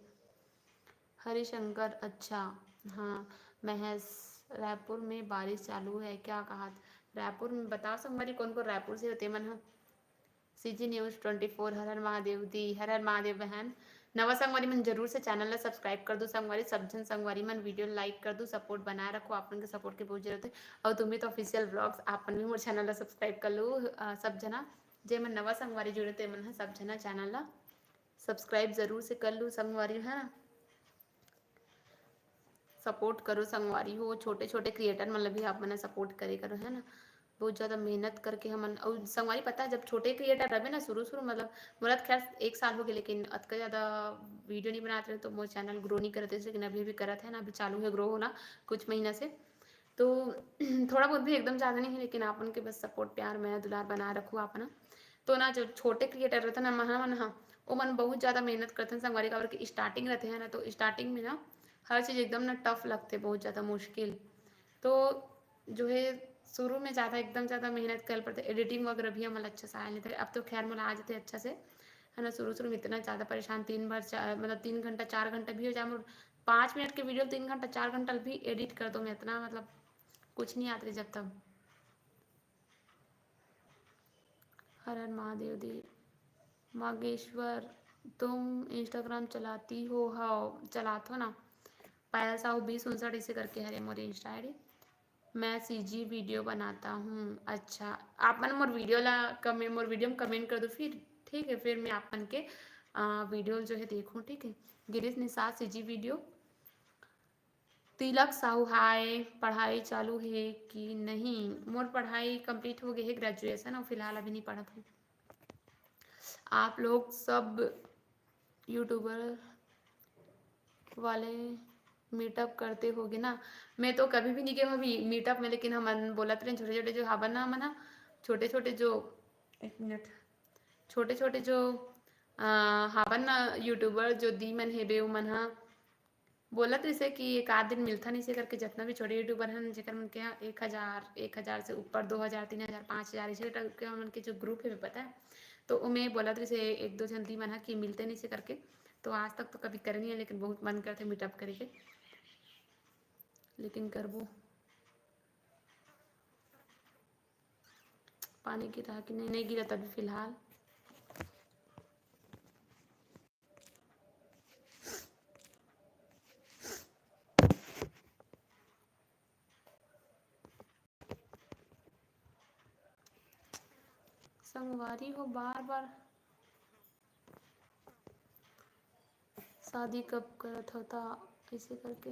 हरिशंकर, अच्छा, हाँ, महेश, रायपुर में बारिश चालू है क्या? कहा रायपुर में, बताओ संगवारी, कौन कौन रायपुर से होते मन ह? CG News twenty four, हर हर महादेव दी, हर हर महादेव बहन। नवा संगवारी मन जरूर से channel ला subscribe कर दो संगवारी, सब झन संगवारी मन video like कर दो, support बनाए रखो, आप मन के support के बहुत जरूरत है। और तुमित official vlogs, आप मन भी मोर channel ला subscribe कर लो, अ, सब झना, जे मन नवा संगवारी जुड़े ते मन ह सब झना channel ला subscribe जरूर से कर लो संगवारी, है ना। Support करो संगवारी हो, छोटे छोटे creator मन ला भी आप मन support करे करो, है ना। बहुत ज़्यादा मेहनत करके हमन, और संगवारी पता है, जब छोटे creator रहे ना, शुरू शुरू, मतलब, मोला तो खैर एक साल हो गए, लेकिन अतका ज़्यादा video नहीं बनाते रहे, तो मोर channel grow नहीं करते, लेकिन अभी अभी करत है ना, अभी चालू है grow होना कुछ महीना से। तो थोड़ा बहुत भी, एकदम ज़्यादा नहीं है, लेकिन आप मन के बस support, प्यार, मया, दुलार बनाए रखू आप ना। तो ना, जो छोटे creator रहते ना, महा मन, हाँ, वो मन बहुत ज़्यादा मेहनत करते हैं संगवारी, काबर कि starting रहते हैं ना, तो starting में ना हर चीज़ एकदम ना tough लगते, बहुत ज़्यादा मुश्किल। तो जो है, शुरू में ज़्यादा, एकदम ज़्यादा मेहनत करे पड़ते, editing वगैरह भी हमन अच्छा से आए लेते। अब तो खैर मोला आ जाते अच्छा से, है ना। शुरू शुरू में इतना ज़्यादा परेशान, तीन बार चार, मतलब, तीन घंटा, चार घंटा भी हो जाए, मोर पाँच मिनट के video तीन घंटा, चार घंटा भी edit कर दो मैं, इतना, मतलब, कुछ नहीं आते जब तब। हर हर महादेव दी। मागेश्वर, तुम Instagram चलाती हो? हाव, चलात हो ना। पायल साहू बीस उनसठ इसे करके हरे मोर Insta ID। मैं CG video बनाता हूँ। अच्छा, आप मन मोर video ला कमे-, मोर video में comment कर दो फिर, ठीक है, फिर मैं आप मन के, अ, video जो है देखूँ, ठीक है। Girish Nishad, CG video। तिलक साहू, हाय, पढ़ाई चालू है कि नहीं? मोर पढ़ाई complete हो गई है, graduation, और फिलहाल अभी नहीं पढ़त हूँ। आप लोग सब YouTuber वाले meetup करते होगे ना? मैं तो कभी भी नहीं गए हूँ अभी meetup में, लेकिन हमन बोलत रहे छोटे छोटे जो हावन ना, हमन हा, छोटे छोटे जो, एक मिनट, छोटे छोटे जो, अ, हावन ना YouTuber जो दी मन हेबे, उमन हा बोलत रहिसे कि एक आध दिन मिलथन इसे करके, जतना भी छोटे YouTuber हन, जेकर मन के यहाँ एक हजार, एक हजार से ऊपर, दो हजार, तीन हजार, पाँच हजार, इसे करके उमन के जो group है, पता है, तो उमे बोलत रहिसे एक दो झन दी मन ह कि मिलते नहीं से करके। तो आज तक तो कभी करे नहीं है, लेकिन बहुत मन करते meetup करे के, लेकिन करबो। पानी गिरा कि नहीं? नहीं गिरा अभी फिलहाल। संगवारी हो, बार बार शादी कब करत हो ता, ऐसे करके।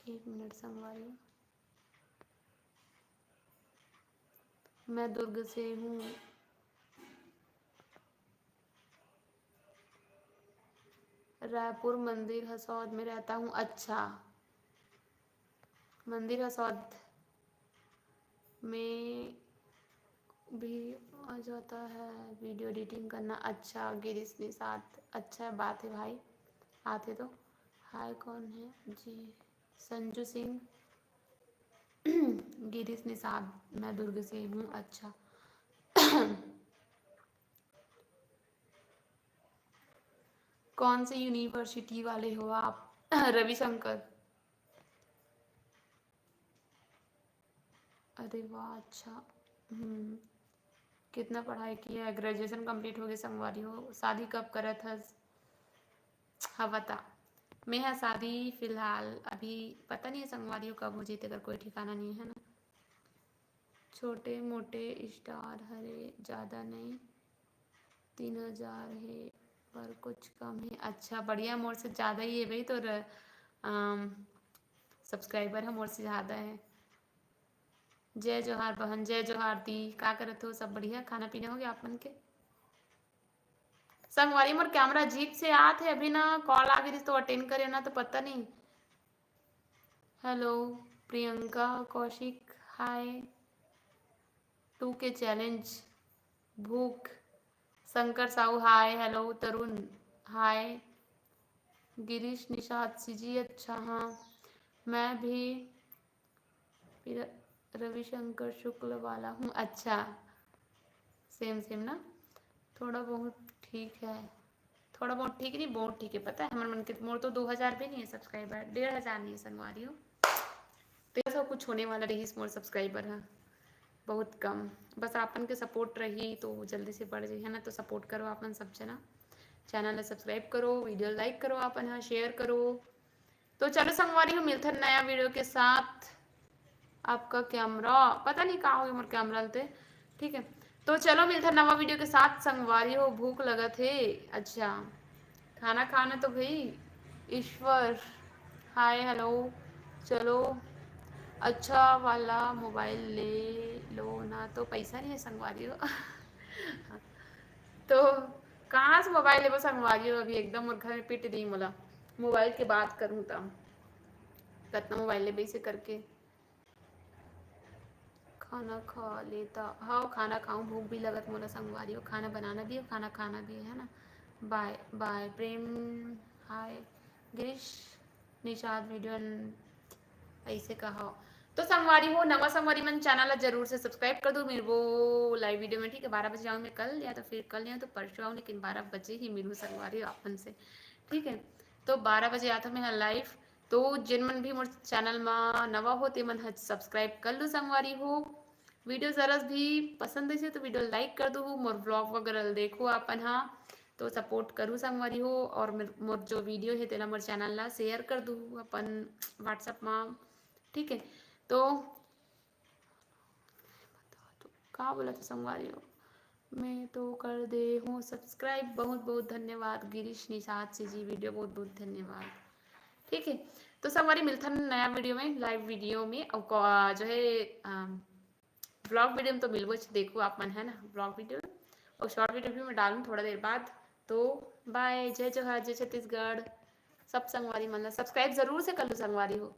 एक मिनट संगवारी, मैं दुर्ग से हूँ, रायपुर मंदिर हसौद में रहता हूँ। अच्छा, मंदिर हसौद में भी आ जाता है वीडियो एडिटिंग करना। अच्छा गिरीश निषाद, अच्छा बात है भाई, आते तो। हाय कौन है जी? संजू सिंह। गिरीश निषाद, मैं दुर्ग से हूँ। अच्छा, कौन से यूनिवर्सिटी वाले हो आप? रविशंकर। अरे वाह, अच्छा। हम्म, कितना पढ़ाई किया है? ग्रेजुएशन कंप्लीट हो गए संगवारी हो। शादी कब करत हस? हाँ बता। मैं हा शादी फिलहाल अभी पता नहीं है संगवारी हो कब हो जाए, तेकर कोई ठिकाना नहीं है ना। छोटे मोटे स्टार हरे, ज़्यादा नहीं, तीन हजार है पर कुछ कम है। अच्छा बढ़िया, मोर से ज़्यादा ही है भाई तोर, अम, सब्सक्राइबर है मोर से ज़्यादा है। जय जोहार बहन, जय जोहार दी, का करत हो? सब बढ़िया, खाना पीना हो गया आप मन के? संगवारी मोर कैमरा अजीब से आत है, अभी ना कॉल आ गई तो अटेंड करे ना तो पता नहीं। Hello Priyanka Kaushik, hi. Two K challenge, भूख, Shankar Sahu, hi. Hello Tarun, hi. Girish Nishad C G, अच्छा हाँ, मैं भी फिर रविशंकर शुक्ल वाला हूँ। अच्छा, सेम सेम ना, थोड़ा बहुत ठीक है, थोड़ा बहुत ठीक नहीं, बहुत ठीक है। पता है हमर मन के, मोर तो दो हजार भी नहीं है सब्सक्राइबर, डेढ़ हजार नहीं है संगवारी हो। तो ऐसा कुछ होने वाला रही मोर सब्सक्राइबर है बहुत कम, बस आपन के सपोर्ट रही तो जल्दी से बढ़ जाए, है ना? तो सपोर्ट करो आपन सब जना, चैनल ला सब्सक्राइब करो, वीडियो लाइक करो, आपन हा शेयर करो। तो चलो संगवारी हो, मिलथन नया वीडियो के साथ। आपका कैमरा पता नहीं कहाँ हो गया, मोर कैमरा लते, ठीक है। तो चलो मिलथन नवा वीडियो के साथ संगवारी हो, भूख लगत हे। अच्छा, खाना खाना तो भाई। ईश्वर, हाय, हेलो। चलो, अच्छा वाला मोबाइल ले लो ना, तो पैसा नहीं है संगवारी हो। तो कहाँ से मोबाइल लेबो संगवारी हो? अभी एकदम मोर घर में पीट दी मोला, मोबाइल के बात करूँ त कतना मोबाइल लेबे इसे करके। खाना खा लेता, हाँ खाना खाऊँ, भूख भी लगत मोला संगवारी हो, खाना बनाना भी है, खाना खाना भी है ना। बाय बाय प्रेम, हाय। गिरीश निषाद वीडियो ऐसे कहा। तो संगवारी हो, नवा संगवारी मन चैनल ला जरूर से सब्सक्राइब कर दो। मिलबो लाइव वीडियो में, ठीक है? बारह बजे आऊँ मैं कल, या तो फिर कल नहीं हो तो परसों आऊँ, लेकिन बारह बजे ही मिलूँ संगवारी हो आपन से, ठीक है? तो बारह बजे आता मैं लाइव। तो जिन मन भी मोर चैनल मा नवा हो, ते मन ह सब्सक्राइब कर लो संगवारी हो। वीडियो जरा भी पसंद है तो वीडियो लाइक कर दो, मोर व्लॉग वगैरह देखो आपन हा, तो सपोर्ट करू संगवारी हो। और मेर-, मोर जो वीडियो है तेला मोर चैनल ला शेयर कर दो अपन व्हाट्सएप मा, ठीक है? तो का बोला था संगवारी हो, मैं तो कर दे हूँ सब्सक्राइब। बहुत बहुत धन्यवाद गिरीश निषाद से जी, वीडियो बहुत बहुत धन्यवाद, ठीक है। तो संगवारी मिलथन नया वीडियो में, लाइव वीडियो में, और का-, जो है अम, व्लॉग वीडियो में तो मिलबो, देखो आप मन, है ना, व्लॉग वीडियो में। और शॉर्ट वीडियो भी मैं डालूँ थोड़ा देर बाद। तो बाय, जय जोहार, जय छत्तीसगढ़। सब संगवारी मन ला सब्सक्राइब जरूर से कर लो संगवारी हो।